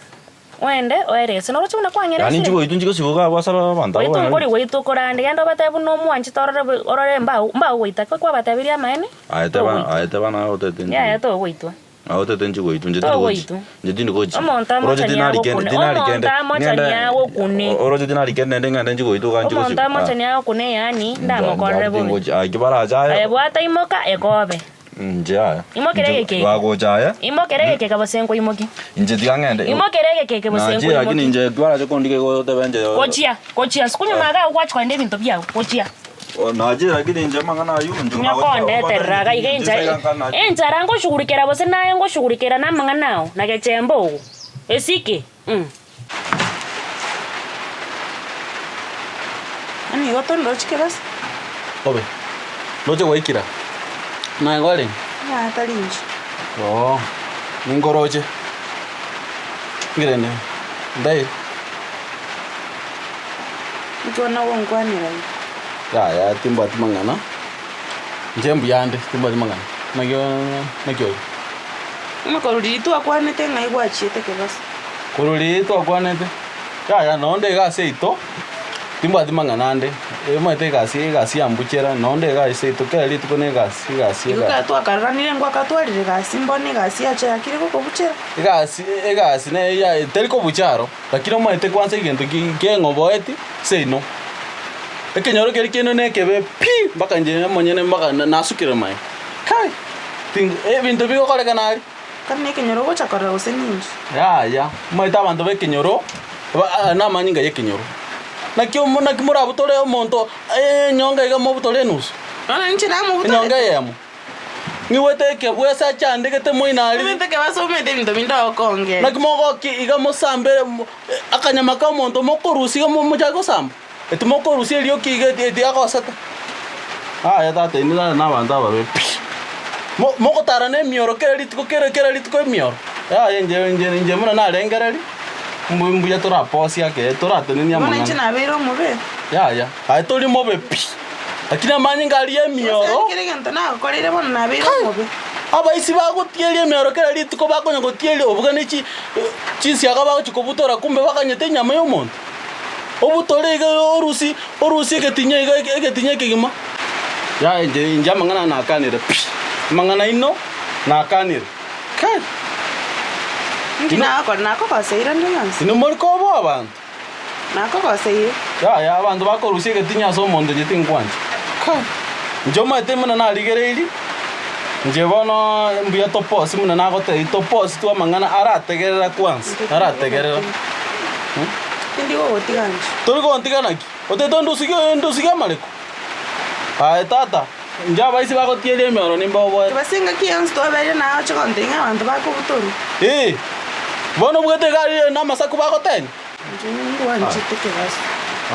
Oende oerese noroche buna Yaani kwang'eresire. nchigoitwa nchigosiboka abwo ase abanto abwo Goitwa nkori Nairobi. goitwa okorande, genda obatebie buna omwanchete orore bu orore mbao mbagoita ko kwabatebirie amaene, Aye teba togoitwa. aye teba naye otete nchi Yaya togoitwa. Aye otete nchigoitwa inche tindi gochi Togoitwa. inche tindi gochi. Omonto Oroche amochani tinari kende agokune, tinari kende omonto amochani ng'ende agokune. oroche tinari kende naende ng'ende nchigoitwa iga Omonto nchigosiboka. amochani agokune yaani ndamokorere bobe. Tingochi aye ki barache aye. Aye bwata imoka ekobe. Inche yaya. Imokera Inche egekeke. bagocha aya. Imokera egekeke gose nkoimokie. Inche tiga ng'ende. Imokera egekeke gose Nachire lakini nkoimokie. inche twarache kondika igo otebe inche. Gochia, gochia, sukunyuma iga agwo gwachi korenda ebinto biago, gochia. Nachire lakini inche amang'ana aywo inche Onye kondeterera iga iga enchara, enchara ngoshughulikera gose naye ngoshughulikera na amang'ana ao, na gechemba ogo, esike mm. Yaani igo tondochi kebasi. Obe. Ndoche gwaikira. Naye kwarenge? Yaya tari inche. Oo. Ninkoroche. Ngirende. Ndai. Inki bono ogonkwanera iga? Yaya timbwati mang'ana. Inche mbuyande timbwati mang'ana. Naki naki ore? Ng'a korwa riria twakwanete ng'ai gwachiete kebasi. Korwa riria twakwanete, yaya nonde iga ase yaito, timbwati mang'ana ande, omanyete egasi egasi yambuchera, nonde iga ase yaito kera rituko na egasi egasi Igo egasi. ekero twakaroranire ngwakatwarire gasi mbono egasi yacha yakire gokobuchera. Egasi egasi neye ya teri kobucha aro, lakini omanyete kwanza egento ki keng'oboeti seino. Ekenyoro keria kiaino nekebe pi, mpaka inche omonyene mpaka nasukire maega, kai! Ting ebinto bigokorekana aria. Kare nekenyoro ogocha korora gose ninki? Yaya, omanyete abanto b'ekenyoro, ba aya namanyinga y'ekenyoro. Naki omo naki morabutore omonto enyonga iga mobutore enusu? Bono inche namobutorete. Enyonga eyemo. Ng'igwete ekebwese achandegete moino aria. Omanyete ekebase omanyete ebinto binde ogokongera. Naki mogokia iga mosambere mo akanyama ka omonto mokorusia iga mochake gosamba? Eti mokorusia erioki iga eti eti agosete. Yaya tata inwe tata na abanto ababe pi. Mo mogotara na emioro kera rituko kera kera rituko emioro. Yaya inche inche inche buna narengereri, mbu mbuya toraposia ake toratenenia Bono inche amang'ana. nabeire omobe. Yaya, aye tori mobe pi, lakini amanyinga aria Gose emioro. kera egento nagokoreire bono nabeire omobe. Abaisi bagotieria emiaro kera rituko bakonya gotieria obuga ne chi chinsiaga bagochia kobutora kumbe bakanyete enyama y'omonto. Obutore iga orusie orusie egetinya iga egetinya ekegima. Yaya inche inche amang'ana aya nakanire pi, amang'ana aino nakanire. Kai! Inki nagokora? Nakogoseire ande yonsi? Inwe more koboa abanto? Nakogoseire. Yaya, abanto bakorusia egetinya ase omonto inche tinkwancha. Kai! Inche omanyete buna narigereirie, inche bono mbuya toposi buna nagotebia, toposi tu amang'ana arategerera kwansa, arategerera. Tindi gogotiga inche. Tori gontiga naki? Otete ondusigie ondusigie amareko? Aye tata, inche abaisi bagotieria emioro nimbaoboete. Tibasa engaki yonsi twabeire naye oche gontebia ng'a abanto bakobutorwa. Ee, bono obwate egari eye namasaku bagotenya. Inche ningwanchete ekebaso.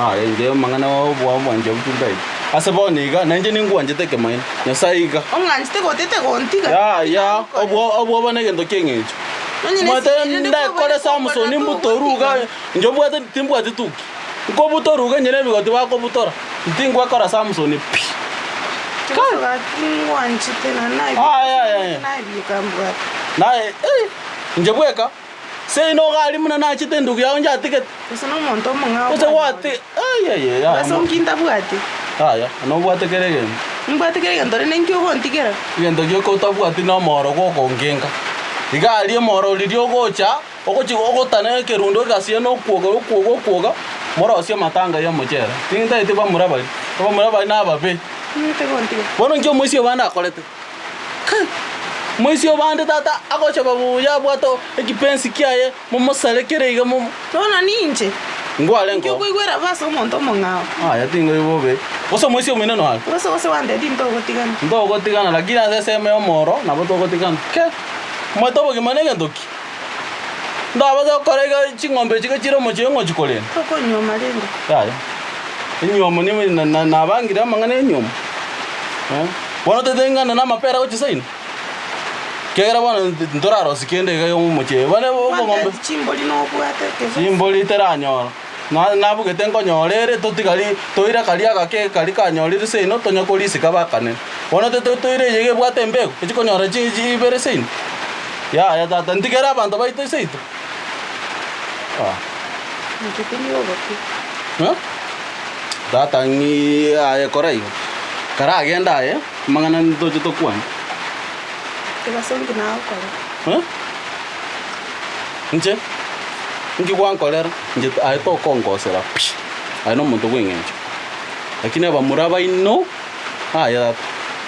Aye inche amang'ana obwanche obwo tintagete. Ase bono iga, nainche ningwanchete ekemaene. Nyasae iga. Ong'anchete gotete gontiga. Yaya, obwo obwoba negento ki'eng'encho. Onye Omanyete nesibiri rende ndakore kwabwate Samson kokorera mbutoru iga, togotiga. inche obwate timbwati tuki. Nkobutorwa iga nyene ebigoti bakobutora, ntingwekora Samson pi. Kebaso gaki ngwanchete na Aye, aye, aye. nabieka mbwate. Naye eh, inche bweka, seino iga aria buna nachete endugu yao njatigete. Gose nomonto omong'ao Gose gwati ai ai ai Gose nki ntabwati. Yaya, nobwate kera egento. Nimbwate kera egento rende nki ogontigera? Egento gioka otabwati nomoro gokongenka. Iga aria omoro riria ogocha. Ogochia ogotana ekerundo egasia na okwoga okwoga okwoga, morosie amatanga y'omochere. Tintageti bamura baria, abamura baria nababe. Bono inki omoisia obande akorete? Kai! Omoisia obande tata agochaba buya abwate ekipensi kiaye, momosare kere iga momo. Bono ninche, Ngwarenge inki oo. okoigwera bo ase omonto omong'ao? Aya tinkoigwa bobe. Gose omoisia ominene oare? Gose gose gwantebia tintogotigana. Ntogotigana, lakini ase esemo y'omoro nabo togotigana. Ke! Omanyete obogima negento ki? Ndabase gokora iga ching'ombe echi chire omochie ng'ochi korenda. Tokonyuoma rende. Yaya. Enyuomo nigo na- na- nabangire amang'ana y'enyuomo. Eh, Bono tete ng'ana na amapera gochia seino. Ekiagera bono ntorarosie kende iga omochie. Bono obong'ombe. Kwantebia chimbori nobwate kebasi. Chimbori teranyora. Na nabugete nkonyora ere totigari toire karia agake karia kanyorire seino tonya korisika bakane. Bono tete toire eye iga ebwate embego echikonyora chi chi ibere seino. Yaya tata ntigere abanto baito seito. Ah. Inche tindi gogotiga. Eh? Tata ng'i aye kora igo. Karagende aye, amang'ana ntoche tokwane. Kebaso nki nagokora? Eh? Inche, inki gwankorera? Inche aye tokongosera pi, aye nomonto bw'eng'encho. Lakini abamura baino, aye tata,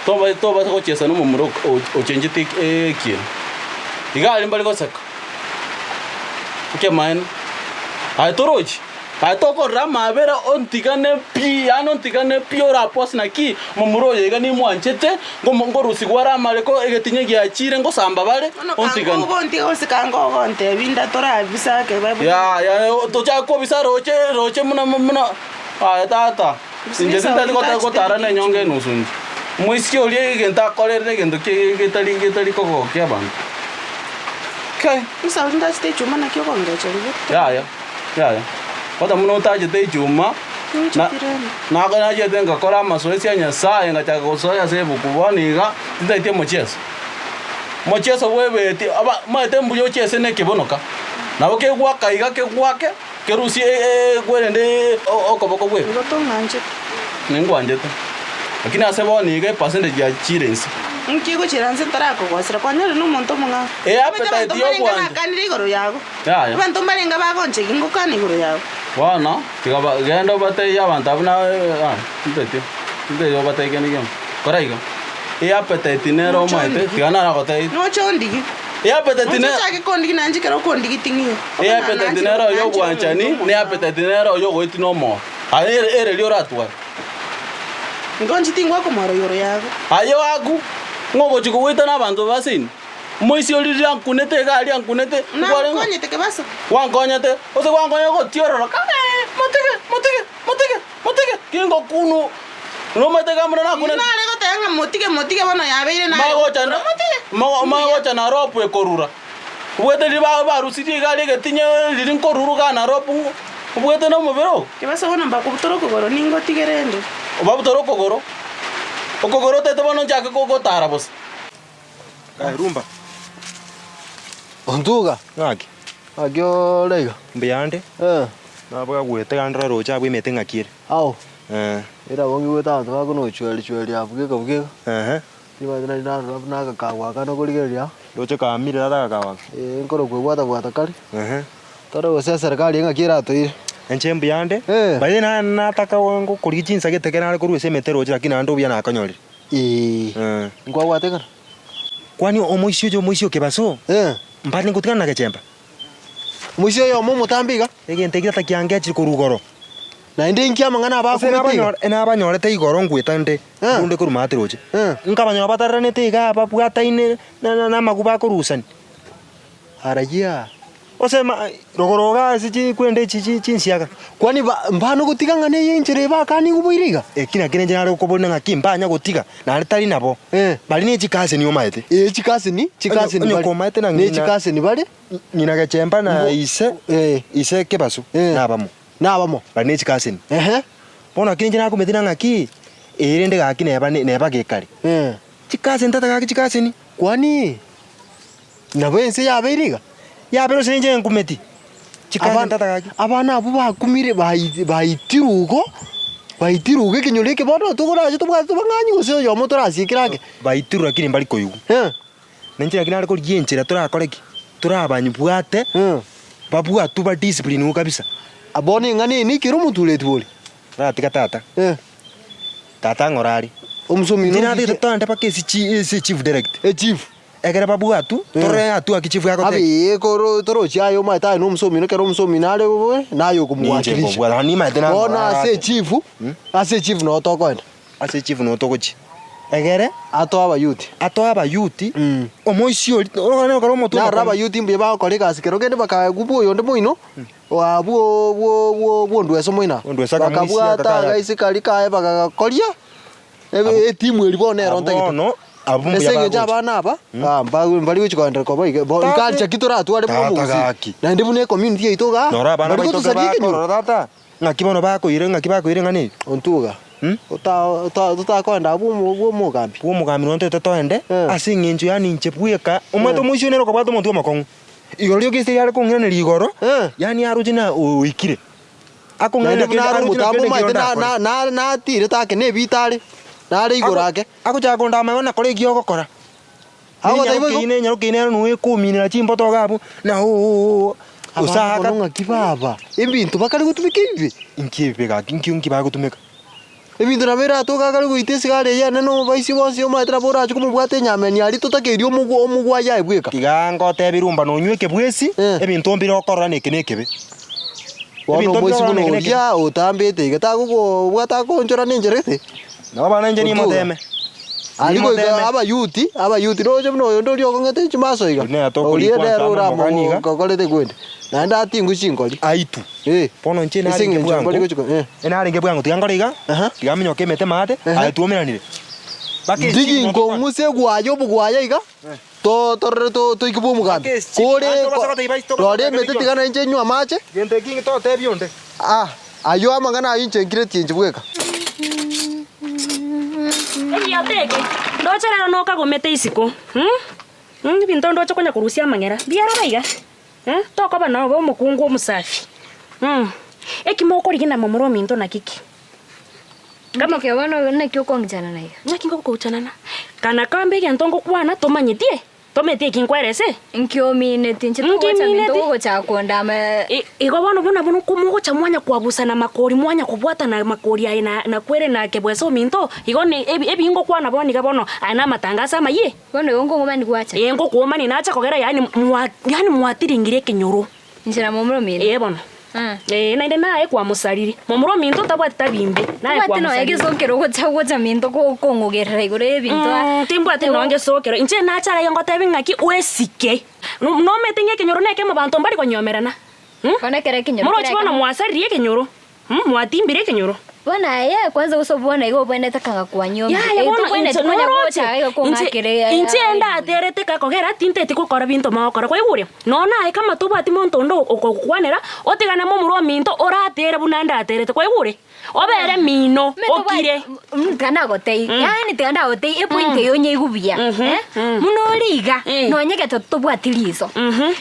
toba tobasa gochiesa nomomura ok ochenchete ekieni. Iga aria mbare goseka, ekemaene, aye torochi. Aye tokorora amaabera ontigane pi, yaani ontigane pi orapose naki momura oyo iga nimwanchete, ngomo ngorusigwa are amareko egetinya giachire ngosamba bare, Bono ontigane. kango ogontiga gose kango ogontebia inda torabisa ake babe Yaya tochake kobisa roche roche buna buna aye tata, inche tintari gota gotara na enyonga enusu inche. Omoiseke oria egento akorerire egento ki getari getari kogokia abanto. Kai. Esau ntachete echuma naki okongecha ribu. Yaya. Yaya, bata buna otachete echuma, na nako nachete ngakora amasoesi a Nyasaye, ngachaka gosoa ase ebuku. Bono iga tintageti omochieso. Omochieso bw'ebeti, aba omanyete mbuya ochiese na ekebonoka, nabo kegwaka iga kegwake, kerusie e- e kwerende okoboko bweka. Igo tong'anchete. Ningwanchete, lakini ase bono iga epercentage yachire inse. Inki egochira inse ntarakogosera? Kwanyorire nomonto omong'ao. E Omanyete appetite abanto mbarenge y'obwanchani. nakanire igoro yago. Yaya. Abanto mbarenge bagonchegi ngokana igoro yao. Bono, tiga ba, genda obatebie abanto abwo na ah, ntetie, ntetie obatebie kende gionsi. Kora iga, eappetite nere omaete, tiga naragotebi. Noche ondigi. Eappetite Noche ochake kondigi nainche ekero okondigi ting'iyo. Eappetite nere oyo obwanchani, na eappetite nere oyo ogoetia na omoro. Aye ere ere riria oratware. Nigo inche tingwaka omoro igoro yago. Aye oaku, ng'a ogochia kogoita na abanto baseini. Omoisia oria riria ankunete iga aria ankunete, nkwarenge ng'a Nankonyete kebaso. gwankonyete, gose gwankonya gotiororoka, ng'a motige, motige, motige, motige, kingokunu, nomanyete iga buna nakunete. Nare goteba ng'a motige, motige bono yabeire nare Magocha gokura, motige. magocha na rope ekorura, obwate riria ba barusirie iga aria egetinya riria nkoruru iga na rope obwate na omobere oo. Kebaso bono mbakobutora okogoro ningotige rende. Obabutora okogoro, okogoro otete bono nchake kogotara bosa. Kae rumba. Ontuga. Ng'aki? Ng'aki ore iga? Mbuyande. Eh. Nabo agwete gande ore roche abwo emete ng'aki ere. Ao. Eh. Ere abwo ngigwete abanto bakonochweri chweri abwo geka bugeka. Ehe. Timanyeti nari narora buna agakago aka nokorigereria. Roche kaamire tata agakago aka. Ee nkorokwa bwata bwata kare. Ehe. Tore gose eserekari eng'aki eratoire. Inche mbuyande. Eh. By the way naye nataka ngokorigia chinsa gete ekero nare korwa ase emete roche lakini naende obuya nakonyorire. Ee. Eh. Nkwabwate ng'ana? Kwani omoisia oyo omoisia o kebaso? Eh. Mbare ngotigana na gechemba? Omoisia oyomo omotambe iga? Egento ekio tata kiangechire korwa igoro. Naende inki amang'ana aba Ase akumete iga? nabanyorete igoro ngweta nde, Eh. nkunde korwa maate roche. Eh. Nkabanyora batareranete iga babwataine na amaguba akorusani. Arayia. Gose ma rogoro iga ase chikwenda echi chi chinsiaga. Kwani ba mbano gotiga ng'a neye enchera eye bakanigwe boire iga? Eki nakio nenche nare gokoboria ng'aki mbanya gotiga, naende tari nabo. Eh. Baria ne chikaseni omaete. Ee chikaseni, chikaseni Onye bare. komaete na Ne ng'ina- chikaseni bare. Ng'ina gechemba na Mbo- ise, Eh. ise kebaso, Eh. nabamo. Nabamo. Baria ne chikaseni. Ehe. Bono naki ninche nakometi na ng'aki, eye rende gaki neba neba gekare. Eh. Chikaseni tata gaki chikaseni. Kwani Nabo ense yabeire iga. Yabeire ase inche nkumeti. Chikasi Abana- tata gaki. Abana abwo bakumire bai- baitirwe igo, baitirwe igo ekenyoro eke bono tokorache tobwate tobang'anyi gose oyomo torasiekere ake. Baitirwe lakini mbari koigwa. Eh. Na inche naki nare korigia enchera torakore ki? Torabanyibwate, Eh. babwatwe ba discipline kabisa. Bono eng'ana eye neikere omotureti bori. Ratiga tata. Eh. Tata ng'ora are. Omosomi Inche no natagete toende mpaka ase chi ase chief direct. Echief. Ekere babwatwa, torore hatua ki chief agoteba. Abe ee, koro torochi aye omanyete aye nomosomi ekero omosomi nare bobe, naye Ninche okomowakilisha. nkobwata, naende nimanyete naro Bono ase arate. echief, ase echief noo tokoenda. Ase echief noo togochia. Egere. Atoe abayuti. Atoe abayuti, omoisia oria, orogane okore omotwe Narora omokong'u. abayuti mbuya bagokora egasi kero kende bakaegwa bwa oyonde moino, abwo bwo bwo bwondweso moino. Ondweso akamoisia Bakabwata akakara. agaisi karia kaye bakagakoria, ebe etimu eria bono nero ntagete. Bono, abwo Ase mbuya eng'encho bagocha. abana aba, ah, mba- mbari gochi koenderera koba iga, bo Tata- nkacha ki toratware buna Tata omogusii. gaki. Naende buna ecommunity yaito igaa, Noro abana mbari baito gotosaria ekenyoro. bakorora tata, ng'aki bono bakoira ng'aki bakoira eng'ana eye? Ontuga, ota- ota- totakoenda abwo omo- bwa omogambi. Bwa omogambi nonya toete toende, Eh. ase eng'encho yaani inche bweka, omanyete Eh. omoisia one nere okobwata omotwe omokong'u. Igoro rioka ase riare kong'iraneria igoro, Eh. yaani aroche na oikire. Naende Akong'iraneria buna kende are aroche na omotambe kende omanyete ekero na- ndakore. na- na- natirete ake na ebita are, nare igoro ake. Agochaka kondama igo nakora eki ogokora. Agoteba igo? Nenyaroke nenyaroke nero noe ekominera chimboto iga abwo, na oo Abana osaka. bono ng'aki baba, ebinto bakare gotumeka ebibe. Inki ebibe gaki, inki inki bagotumeka? Ebinto nabo eratoke akare goita esigara eye enene omobaisi bonsi omanyete nabo orache komobwata enyameni aria totakeiri omogwa omogwayi aye bweka. Tiga ngotebie rumba nonywe ekebwesi, Eh. ebinto mbire okorora na eke na ekebe. Bono Ebinto omoisi mbire buna okorora na eke na ekebe. oria otambete iga tagokobwata akoonchora na enchera gete. Nabo bono inche Otuga. nimoteme. Aria goika Nimoteme. abayuti, abayuti roche buna oyonde oria okong'ete chimaso iga, Oria nere tokorikwa oria nere ase amamogani iga. oramogokorete kwende, naende atingwe chinkori. Aitu. Eh. Bono inche Ase narenge eng'encho bwango, mbare gochia ko- eh. enarenge bwango tiga nkore iga, Aha. tiga minyoke emete maate, Aha. aye twomeranire. Mpaka Ndigi echief notokwana. nkong'use egwaya obogwaya iga, to- torore to- toike bwa omogambi. Mpaka echief, Kore naende tobasa goteba ase tobasa rora goteba emete ekio. tiga nainche nywe amache, Gento eki totebia onde. ah, ayio amang'ana ayio inche nkiretie inche bweka. Egiota eke, ndoche rero nokagomete isiko, mm, ebinto ndoche konya korusia amang'era, mbiaraba iga, eh, tokoba nobe omokungu omosafi, mm. Eki mokorigia na momura ominto naki ki? Kama Naki bono naki okong'ichana na iga? Naki ngokouchanana? Kana kambe egento ngokwana tomanyeti eh. Tometi eki nkwerese? Nkiomineti inche togocha minto Nkimineti? ogochaka kondama I- Igo bono buna buna oko mogocha mwanya kwabusana makori mwanya kobwatana makori aye na nakwere na kebwesa ominto, igo ne ebi ebi ngokwana bono iga bono aya namatangaso amayie. Bono igo nkong'omani gwacha. Ee ngokoomani nacha kogera yaani mwa yaani mwatiringire ekenyoro. Inche na momura omino. Ee bono. Ee, naende naye kwamosariri. Momura ominto tabwati tabi imbe, naye Tobwati nonya kwamosariri. gesokero ogocha gocha minto kong'ogerera igoro y'ebinto aa. Mm, timbwati nonya gesokero. Inche nache aria ngotebi ng'aki oesike. Nomete ng'a ekenyoro nekemo banto mbari konyomerana. Bono ekero ekenyoro Morochi kere bono ekemo. mwasaririe ekenyoro. Mwatimbire ekenyoro. Bono aye kwanza gose bono iga obwenerete kanga kwanyomire. Yaya Eh, bono tobwenereti inche konya noroche gocha iga inche kong'akera inche ndaterete kakogera tinteti gokora binto mogokora kwaigure? Nonya naye kama tobwati monto onde okogokwanera otigane momura ominto oratere buna ndaterete kwaigure? Obere mino okire. Tiga ndagotebie, yaani tiga ndagotebie epoint eye onyeigwe buya, eh, buna ore iga, nonye egento tobwati riso,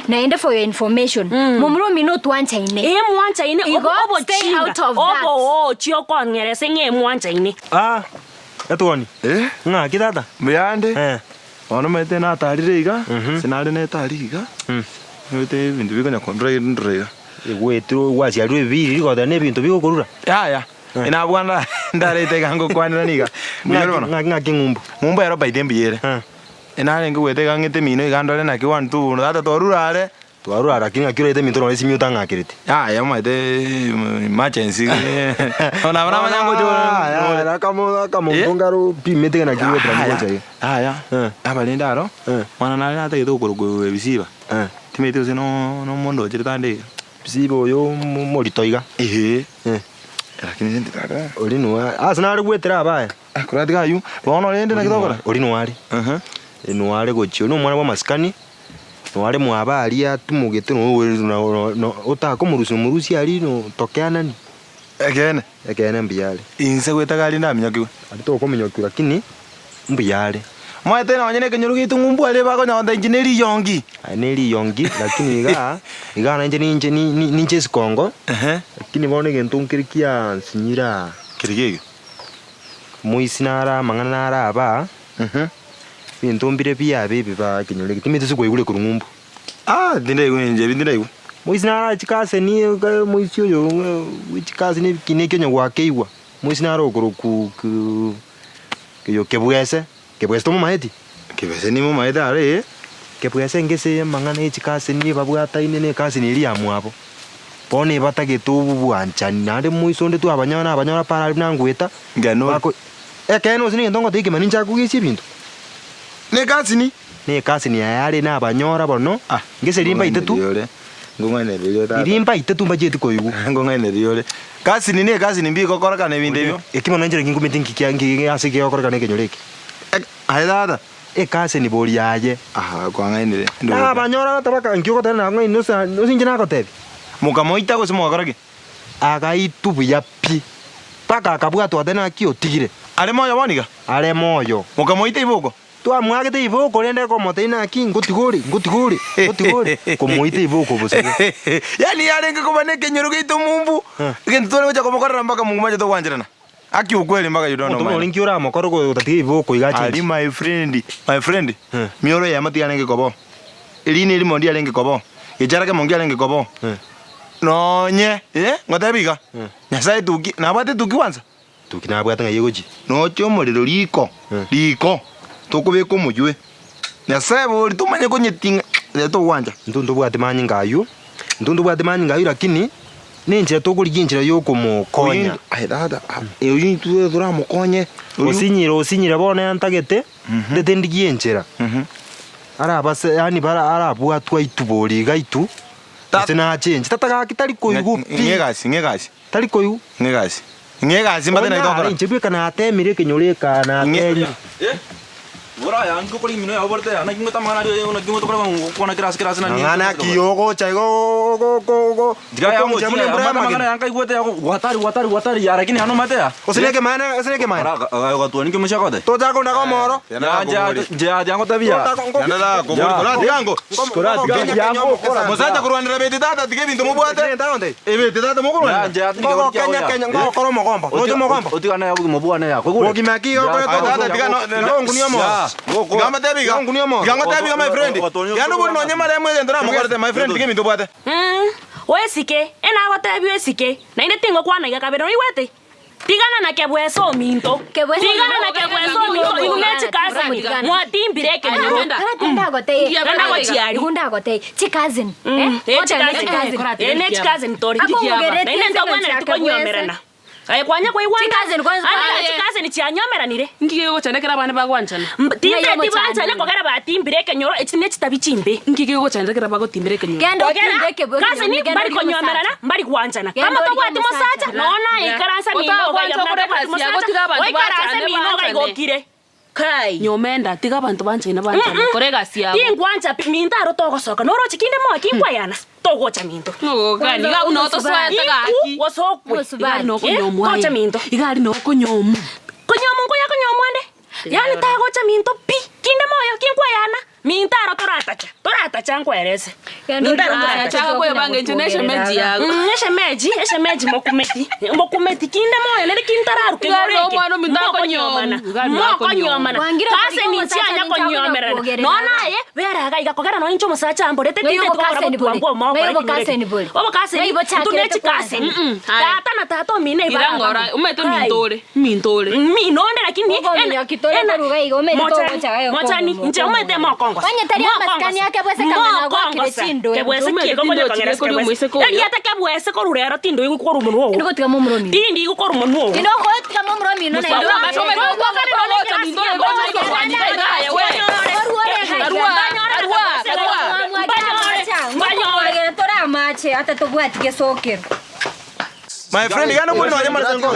naende for your information, momura omino otwanchaine. Ee mwanchaine, Igo, stay obochinga, out of that. oboochi okong'erese ng'a emwanchaine. Ah, etuoni. Eh? Ng'aki tata? Mbuyande? Eh. Bono omanyete natarire iga, ase nare netari iga, omanyete ebinto bikonya kondora ndora iga. Egwetirwe gwasiarirwe ebibiri rigoteba nebinto bigokorura. Yaya, nabwo ndarete iga ngokwanera niga. Mbuya bono. Ng'aki ng'aki ng'umbu. Ng'umbu ero by the mbuya ere. Narenge goeta iga ng'ete emino iga ndore naki one two tata twarure are. Twarure are lakini ng'aki oraete eminto nonye esimi otang'akereti. Yaya omanyete emergency bono nabo namanya ngocha. Akamonto nkaro opimete ng'a naki goetera gocha iga. Yaya, abarende aro, mwana nare natagete gokorokwa ebisiba. Timanyeti gose nomonto ocherete ande iga. Siba oyo omorito iga. Eeh. Lakini rende tata. Oria noa ase nare gwetera abaye. Koratiga aywo, bono rende naki togokora? Oria noare. Noare gochia, oria nomwana bw'amasikani, noare mwabo aria atimogete otakomorusia nomorusia aria tokeanani. Ekeene. Ekeene mbuya are. Inse goeta gari ndaminyokigwe. Aria tokominyokigwa lakini mbuya are. Omanyete nonye na ekenyoro giaito ng'umbu aria bakonya gonta inche ne riyongi. Aye ne riyongi lakini igaa, igaa nainche ninche ninche esikongo, lakini bono egento nkere kiansinyire aa. Kere kiekio? Moisi nare amang'ana nare aba, ebinto mbire biabe ebi ba ekenyoro eke, timanyeti ase kwaigure korwa ng'umbu. Ah, tindaigwa inche ebi tindaigwa. Moisi nare chikaseni moisi oyo bwe chikaseni ekina ekio onye gwakeigwa, moisi nare okorokwa oyo kebwese, kebwese tomomaeti? Kebwese nimomaete aro ee. Kebwese ngese amang'ana ya chikaseni babwataine na ekaseni eria ya mwabo, bono ebatagete obwanchani naende moiso onde twabanyora nabanyora para aria buna ngoeta, Ngeno ore. bako ekeene gose negento ngotebia ekemani ninche akogesia ebinto. Na ekasini? Na ekasini yaye are nabanyora bono, ngese riria mbaite tu, riria mbaite tu mbachieti koigwa. Ngong'ainereria ore. Kasini na ekasini mbigokorekana ebinto ebio. Eki bono inche naki ngumete nki kia nki ase kegokorekana ekenyoro eke. Aye tata. Ekasini bori aye. Aha kwang'ainire. Nabanyora tabaka nki ogoteba nang'ainire ase ase inche nagotebia. Mokamoita gose mogakora ki? Agaitwa buya pi. Mpaka akabwatwa ate naki otigire. Are moyo bono iga? Are moyo. Mokamoita iboko? Twamwagete iboko rende akomotebia naki ngotiga ore, ngotiga ore, ngotiga ore, komoita iboko bosa igo. Yaani yarenge koba nekenyoro giaito mumbu, egento tware gocha komokorera mpaka Mungu machete ogwancherana. Aki ukweli mpaka you don't know Omonto mind. ore nki oramokore gotatiga iboko iga Ari achenche. my friend, my friend, mioro eyemo tiyarenge koba oo, erina erimo ndiarenge koba oo, gechara kemo nkiarenge koba oo, nonye eh, ngotebi iga, Nyasaye etuki, nabwate etuki kwanza? Tuki nabwate ng'ai egochia. Noche omorero riko, riko, tokobeka omoywe. Nyasae bori tomanye konyeting'a riria togwancha. Intwe ntobwate manyinga aywo, intwe ntobwate manyinga aywo lakini, nenchera tokorigia enchera yokomokonya. Aye tata, oyio intwe toramokonye. Osinyire osinyire bono yantagete, ndete ndigie enchera, arabase yaani bara arabwatwe aitwe bori iga aitwe, gose nachenche, tata gaki tari koigwa pi. Ng'a egasi, ng'a egasi. Tari koigwa. Ng'a egasi. Ng'a egasi mbate naki tokora. Onyare inche bweka natemire ekenyoro eka natemire. Mang'ana ki ogocha iga okomucha buna embura y'amagena? Gose nekemaene gose nekemaene? Tochaka kondaga omoro? Mosacha korwanera beti tata tiga ebinto mobwate. Ebeti tata mokorwanera. Ngogokenya kenya ngogokora omogomba. Noche omogomba. Bogima ki iga okoreta Tata tiga no Tiga ongunie omoro. Tiga mbatebi iga. Tiga ongunie omoro. Tiga ngotebi iga my friend. Tiga nobori nonye maremo egento namokorete my friend tiga ebinto obwate. Oesike, enagotebi oesike, naende tingokwana iga kabere, oigwete? Tigana na kebwesa ominto, tigana na kebwesa ominto, inwe ne chikasini, mwatimbire ekenyoro. Genda gochia aria. Igo ndagotebie, chikazini, Mm, eh, eh, otebe chikazini. chikazini. Eh, ne chikazini tori. Akongogeretie Naende ase ntobwenereti engencho ya konyuomerana. Aye kwanya koigwana. Chikazeni kwanza Ande Aye. chikazeni chianyomeranire. Nki kegochanda ekero abande bagwanchana? Tinteti Ng'ai banchane omochandani? kogera batimbire ekenyoro echi ne chitabi chimbe. Nki kegochanda ekero bagotimbera ekenyoro? Genda Kogera otinde ekebuya kaseni ekenyoro, genda mbari orie konyomerana omosacha. mbari gwanchana. Genda Kama orie tobwati omosacha. mosacha nonya naye ikaransa mino Otagwancha iga okore buna tobwati egasi yago, mosacha tiga abanto oikaranse banchane, mino iga banchane. igokire. Kai. Nyomenda, tiga abanto banchaine banchane, kora egasi yabo. Tingwancha pi minto aro togosoka noroche kinde moyo kinkwayana togocha minto. Ng'ogokani, iga abwo noo tosoete Iku gaki. gose okwe. Iga ari Omosubati. nokonyomwa Tocha aye. minto. Iga ari nokonyomwa. Konyomu nkoya konyomwa ande. Yaani tagocha minto pi kinde moyo kinkwayana minto aro toratacha toratacha nkwerese. Genda Minto aro orie Aya, toratacha. chaka kwebanga inche na eshemeji yago. Eshemeji eshemeji mokumeti mokumeti kinde moyo nere kintararuke Iga ari omwana ominto akonyomwa. Iga ari mokonyomana Wangire kase okorika ninche omosacha anya ninche konyomerana akonyokuogerera. nonya aye beraga iga kogera nonya inche omosacha amborete Ng'ai tinteti gokora obokaseni bore? botwangwa Ng'ai omokora obokaseni bore? obokaseni Ng'ai bochakirete intwe ne chikaseni Mm-mm, aye. tata na tata omino Ira ng'ora, omanyete ominto ore, ominto ore. minonde lakini Okominyoki tore koruga iga, omanyete togocha iga mochani okong'u, inche omanyete mokongosa Onye tari amasikani ake bwese kang'ana agwakire chindoe. kebwese Omanyete kieko konya tindochi kong'era gekori kebwese omoiseke oyo. erieta kebwese korwa rero tindoi gokorwa omonwa ogo Ndigotiga momura omino. tindi gokorwa omonwa ogo Ndinogotiga momura omino naende Musonga, omanyete. omanyete togocha minto ore gocha igo kwanyika iga aye we. Arua, arua, arua. Mbanyore tore amache ata tobwati gesokero. My friend, gana omori nonye mara sengo.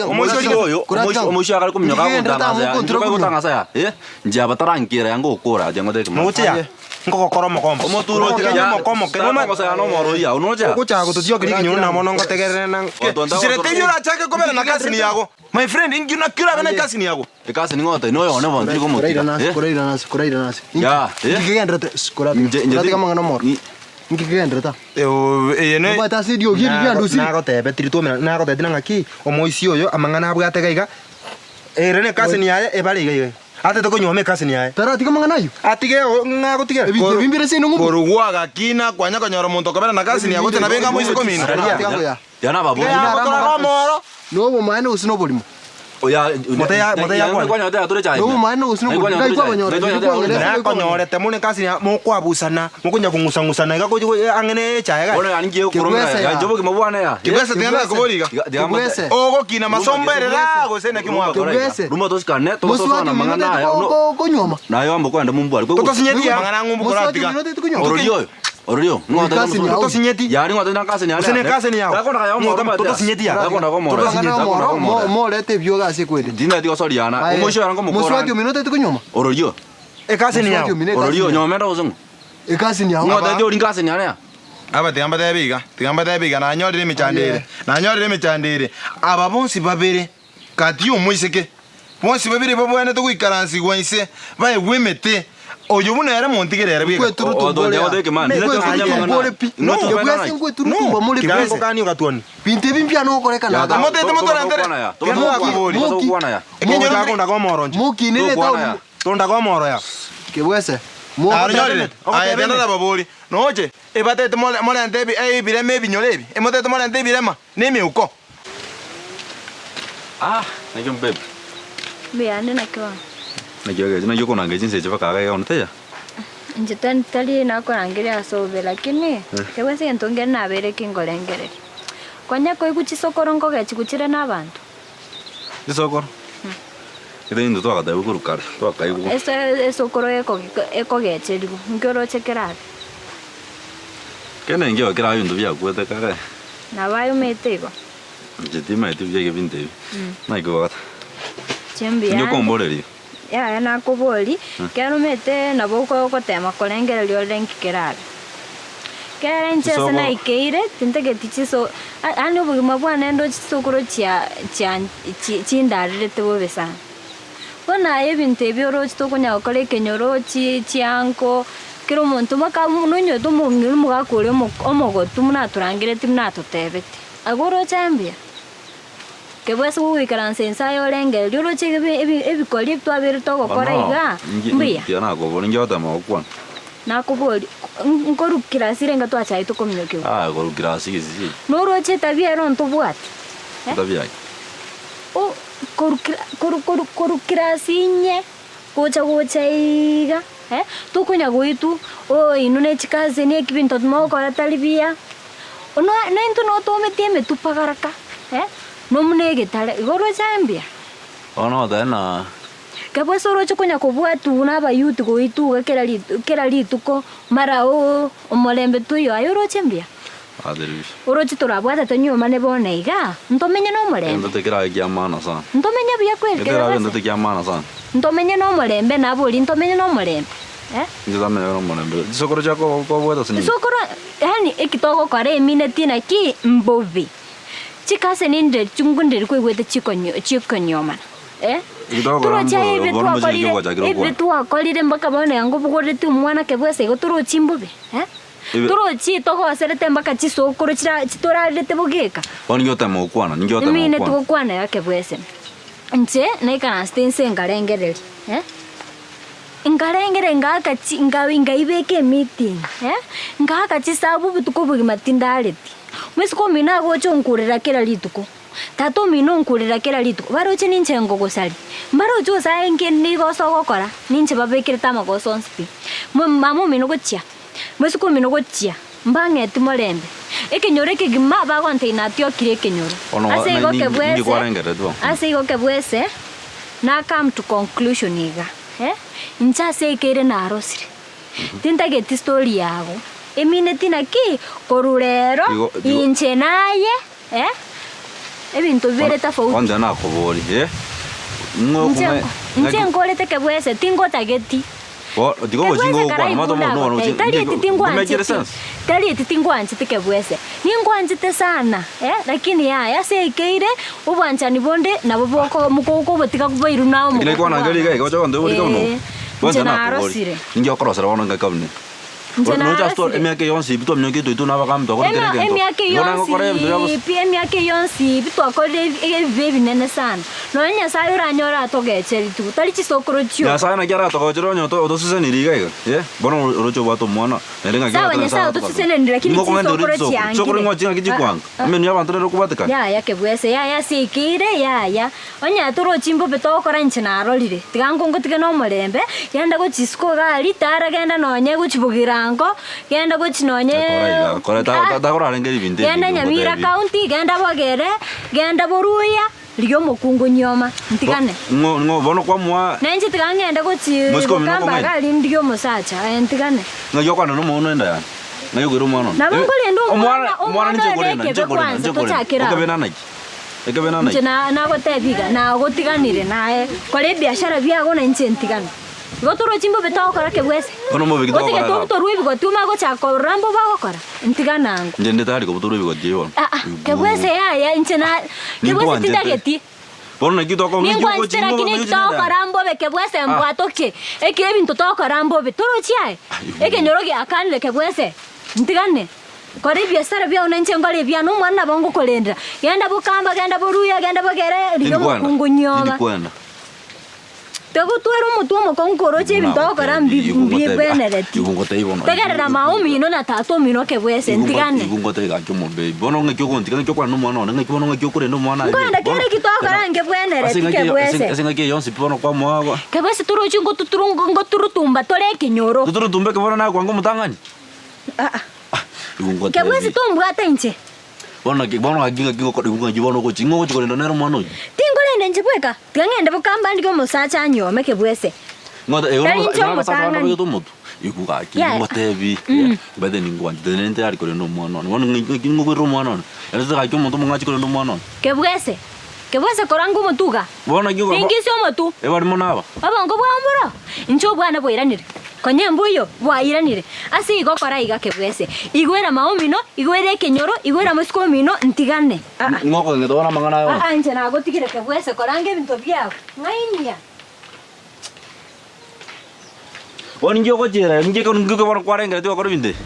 Omoisho oyo, omoisho akare kominyoka agotangasa ya, nchoka agotangasa ya, eh, inche abatarankiera yanga okora, ache ngote ekemo. Mogoche ya, nkogokora omokombo. Omoturo Omoke tiga omokomo ke. Omosa ya nomoro ya, onocha. Ogochaka gototiokeria ekenyoro na mono ngotegerere na Ncherete eyio orachake kobera na cousin yago. My friend, inki naki orabe na cousin yago? Ekasi ning'o ote noyo one bono tiri komotiga. Koraira nase, Eh? koraira nase, koraira nase. Ya, eh? Inki kegenderete? Shh, koratiga. Inche- inche Koratiga ti- amang'ana omoro. Ni- Inki kegenderete? Eye ne Obwate ase eriogi eri riandusire. Nagotebetiri twomera nagotebeti na ng'aki omoisia oyo amang'ana abwate iga iga ere ne cousin yaye ebare iga iga atete konyuoma ecousin yaye. Taratiga amang'ana ayio. Atige ng'a agotigera. Ebinto ebi mbire ase ino ng'umbu. Korwa gwagakina kwanya konyora omonto okobera na cousin yago gose nabe enga moise komina. Koratiga ngoya. Tiga nababori. Tiga Agotorora omoro. Nobomaene gose noborimo. Nobomaene gose noborimo. Ngai kwabanyora, riria kwang'erete ngai kwabanyora. Nakonyorete mono ekasi ya mokwabusana, mokonya kong'usa-ng'usana iga gochi go- ang'e ne echae iga. Kebwese ya. Kebwese tiga nakobori iga. Kebwese. Ogokina masomba ere ra gose naki mwako. Kebwese. Mosubati omino otagete ko- ko- konyuoma. Totosinyeti amang'ana ng'umbu Mosubati koratiga. omino otagete konyuoma. Totosinyeti. Gose ne ekasini yao. Totosinyeti ya. Amang'ana omoro, mo- morete ebioga ase ekwende. Aye. Mosubati omino otagete konyuoma. Ekasini Mosubati yao. omino ekasini yao. Ekasini yao. Aba tiga mbatebie iga, tiga mbatebie iga, nanyorire emechando ere, nanyorire emechando ere. Aba bonsi babere, gati y'omoiseke, bonsi babere babwenerete goikaransigwa inse, baegwe emete, oyo buna ere montigere ere bweka. Nkweturutumba ore aa. Nkweturutumba ore pi. No. Kebwese nkweturutumba more pi. Kirango kani ogatuoni. Binto ebi mbiano gokorekana iga. Motete motorentere. Tiga nakobori. Mogochaka kondaga omoro inche. Mokinere etaoni. Tondaga omoro ya. Kebwese. Aronyorire. Aye tiga nababori. Noche, ebatete more morente ebi ebirema ebinyoro ebi, emotete morente ebirema na emeuko. Ah, naki omobebe. Mbuya naki bono. Naki ogechi naki okonanga chinsa echi mpaka iga iga bono taiyo? Inche tari tari nakorangeria ase obobe lakini kebwese egento nkere nabeire kinkorengereria. Konya koigwa chisokoro nkogechi chire na abanto. Chisokoro? Gete intwe twagatebiwa korwa kare, twakaigwa. Ase esokoro ekoge ekogecherigwa, inki oroche kerabe? Kende nkio kerabe ebinto biakwete kare. Nabo ayomete igo. Inche timaeti buya ebinto ebi, naki kobwata. Inche mbuya Inche ande. okomboreria. Yaya nakoboria, ekero omanyete nabo oko ogotema korengereria orore nki kerabe. Ekero inche ase Chisokoro. naikeire, tintageti chiso a- yaani obogima bwane ndoche chisokoro chia chia chi chindarerete bobe sana. Bono aye ebinto ebi oroche tokonya gokora ekenyoro chi chianko, kera omonto mpaka nonywete omong'ina omogaka oria omo omogotu buna atorangereti buna atotebeti. Agwo oroche mbuya, kebwese gogoikaransa inse aye orengereria oroche ebi ebi ebikori ebi twabeire togokora Bono, igaa, inki- mbuya. inki nakobori inki ogotema gokwana? Nakoboria, nkorwa kirasi renge twachagete kominyokiwa? Ah, korwa kirasi gese Noroche etabia ero ntobwati? Eh? Etabia ki? O korwa kira korwa korwa korwa kirasi inye gocha gocha iga eh, tokonya goitwa oo inwe ne chikazeni eki binto mogokora tari buya, no naintwe notwometie emetwe pagaraka eh. Nomuna egetare, igo oroche aye mbuya? Bono goteba ng'a. Kebwese oroche konya kobwatwa n'Abayuti goituga kera rit kera rituko, mara oo omorembe toiyo, aye oroche mbuya? Oroche torabwatete nyomane bono iga, ntomenye nomorembe? Egento tikerabe kia maana sana. Ntomenye buya kweri Egento kerabe kebwese? egento kia maana sana. Ntomenye nomorembe nabori ntomenye nomorembe eh? Inche tamenye nomorembe. Chisokoro chiako kwabwate ase nyuma. Chisokoro yaani eki togokora emineti naki mbobe. Chikaseni nde chingunderi kwaigwete chikonyo chikonyomana eh? Eki togokora Toroche aye mbobe, ebi bono mochie twakorire gwachakire ebi gokwana. twakorire mpaka bono iga ngobogoreti omwana kebwese igo torochi mbobe eh? Ebi- Torochi togoserete mpaka chisokoro chira chitorarerete bogeka. Bono ninki otema gokwana? Ninki otema Emineti gokwana? gokwana iga kebwese. Inche naikaransete inse nkarengereria eh, nkarengereria ngaaka chi nka nkaibeka emeeting eh, ngaaka chisabu obotuko obogima tindareti. Omosike omino agocha onkurera kera rituko, tata omino onkurera kera rituko, baroche ninche ngogosaria, mbaroche osae nki nigoso ogokora, ninche babekerete amagoso onsi pi. Mo mama omino gochia, omosike omino gochia. Mbang'eti morembe, ekenyoro ekegima bagontebia natiokire ekenyoro. Bono Ase igo ninki kebwese, kwarengereretie bono? ase igo kebwese, na come to conclusion iga, eh, inche ase ekeire narosire, tintageti story yago, emineti naki, korwa rero, Igo- igo- inche naye, eh, ebinto bibere tofauti. Kwanza nakobori, eh, ng'o Inche okong'e- inche ng'aki- nkorete kebwese, tingotageti. Bo, tiga Kebwese ogochi ngokwana, karai mato buna mono nono agotebia, ochi- tari eti nge- tingwancheti, ngomekire sense. tari eti tingwancheti kebwese, ningwanchete sana eh, lakini yaya ase ekeire, obwanchani bonde nabo boko mokobotiga boirwe na Lakini omogoku kwana ngeri iga iga oche gontebia borika buna Eh, Kwanza inche nakobori. narosire. Ninki okorosera bono ngaki abune? Inche Nocha ase narosire. emiaka eye yonsi pi twaminyokire twaitwe na abagambi twakorire kera Ema- egento. Emiaka Igo nagokora ebinto bia yonsi bosa. pi, emiaka eye yonsi pi twakorire ebi- ebibe ebinene sana. Nonya Nyasaye oranyore atogeche rituko, tari chisokoro chioka. Nyasaye naki aratogochere onye oto- otosesenirie iga iga, eh, bono oroche obwate omwana, naende ng'aki Sawa oratore Nyasaye Nyasaye otosesenenire lakini Nigo okong'enta ore chisokoro chisokoro. chiangire. Chisokoro nigo ching'aki chikwanga. Ah, ah. Emenwa y'abanto nere okobwatekana. Yaya kebwese, yaya ase ekeire, yaya. Onye torochi mbobe togokora inche narorire, tiga nkongotige nomorembe, genda gochia isiko iga aria, tara genda nonye gochia bogirango, genda gochia nonye Kora iga, kora ta- ta- takorarenge ebinto ebi genda Nyamira ngotebi. county, genda Bogere, genda Boruya, rigia omokungu nyioma, ntigane. Ng'o ng'o bono kwamoa Na inche tiga ng'ende gochia Mosike omino gokamba okong'aina. iga aria ndigie omosacha, aye ntigane. Ng'aki okwana nomono enda yane? Ng'aki okoira omwana one? Nabo nkorenda Omwana omwana, omwana omwana ninche oyo nkorenda, nekebe ninche nkorenda, kwanza, ninche nkorenda. tochakere abwo. Okebe nanaki? Ekebe nanaki? Inche na- nagotebia iga, nagotiganire naye, kora ebiashara biago na inche ntigane. Igo torochi mbobe togokora kebwese. Bono mbobe ki Otige togokora iga? tobutorwe ebigoti omanye gochaka korora mbobe agokora, ntigane ango. Inche nde tari kobutorwa ebigoti ebi bono. Ah ah, kebwese yaya inche na kebwese Ninkwanchete. tintageti. Bono naki toko ng'aki Ninkwanchete ogochi lakini ng'o- eki togokora mbobe kebwese mbwatoke. Eki ebinto togokora mbobe, torochi aye? Ekenyoro giakanire kebwese, ntigane. Kora ebiasara biao na inche nkore ebiane, omwana nabo ngokorendera. Genda bokamba, genda boruya, genda bogere, rigia Tindi kwenda, omokungu tindi nyoba. kwenda. Togotwara omotwe omokong'u koroche ebinto ogokora mbi- mbibwenereti. Tegerera mama omino na tata omino kebwese, ntigane. Igo ngotebi gaki omobebi, bono ng'aki ogontiga ng'aki okwana na omwana one, ng'aki bono ng'aki okorenda omwana aye. Nkoenda kere eki twakora nkebwenereti kebwese. Ase engaki eye yonsi pi bono kwamoa gwa. Kebwese torochi ngotuturu ngoturutumba tore ekenyoro. Toturutumba eke bono nakwanga omotang'ani? Aa. Igo ngotebi. Kebwese tombwata inche. Bono naki bono gaki ng'aki ngokora igo ng'aki bono ogochi ng'o ogochi korenda nere omwana oyio? Tinkorenda inche bweka, tiga ng'ende bokamba ndike omosacha anyuome kebwese. Ng'o igo Tari inche igo abasacha bande omotang'ani. babegete omotwe, igo gaki Yeah. ngotebi by the ningwanchete naende ntayari korenda omwana one, bono ng'aki ng'aki ngokorera omwana one? Ere gaki omonto omong'achi korenda omwana one. Kebwese, kebwese koranga omotwe iga. Bono naki ogo Ninki ase omotwe? Ebari mono aba. Obongo bwao mboro? Inche obwane bwairanire, konya embuyo bwairanire. Ase igo kora iga kebwese, igwera maomino, igwera ekenyoro, igwera mosike omino, ntigane. Aa. Ng'o okogeng'ete bono amang'ana aya onsi? Aa, inche nagotigire kebwese, koranga ebinto biao. Ng'ainia. Bono ninki ogochiera, ninki ekero ninki bono kwarengeretie gokora ebinto ebi?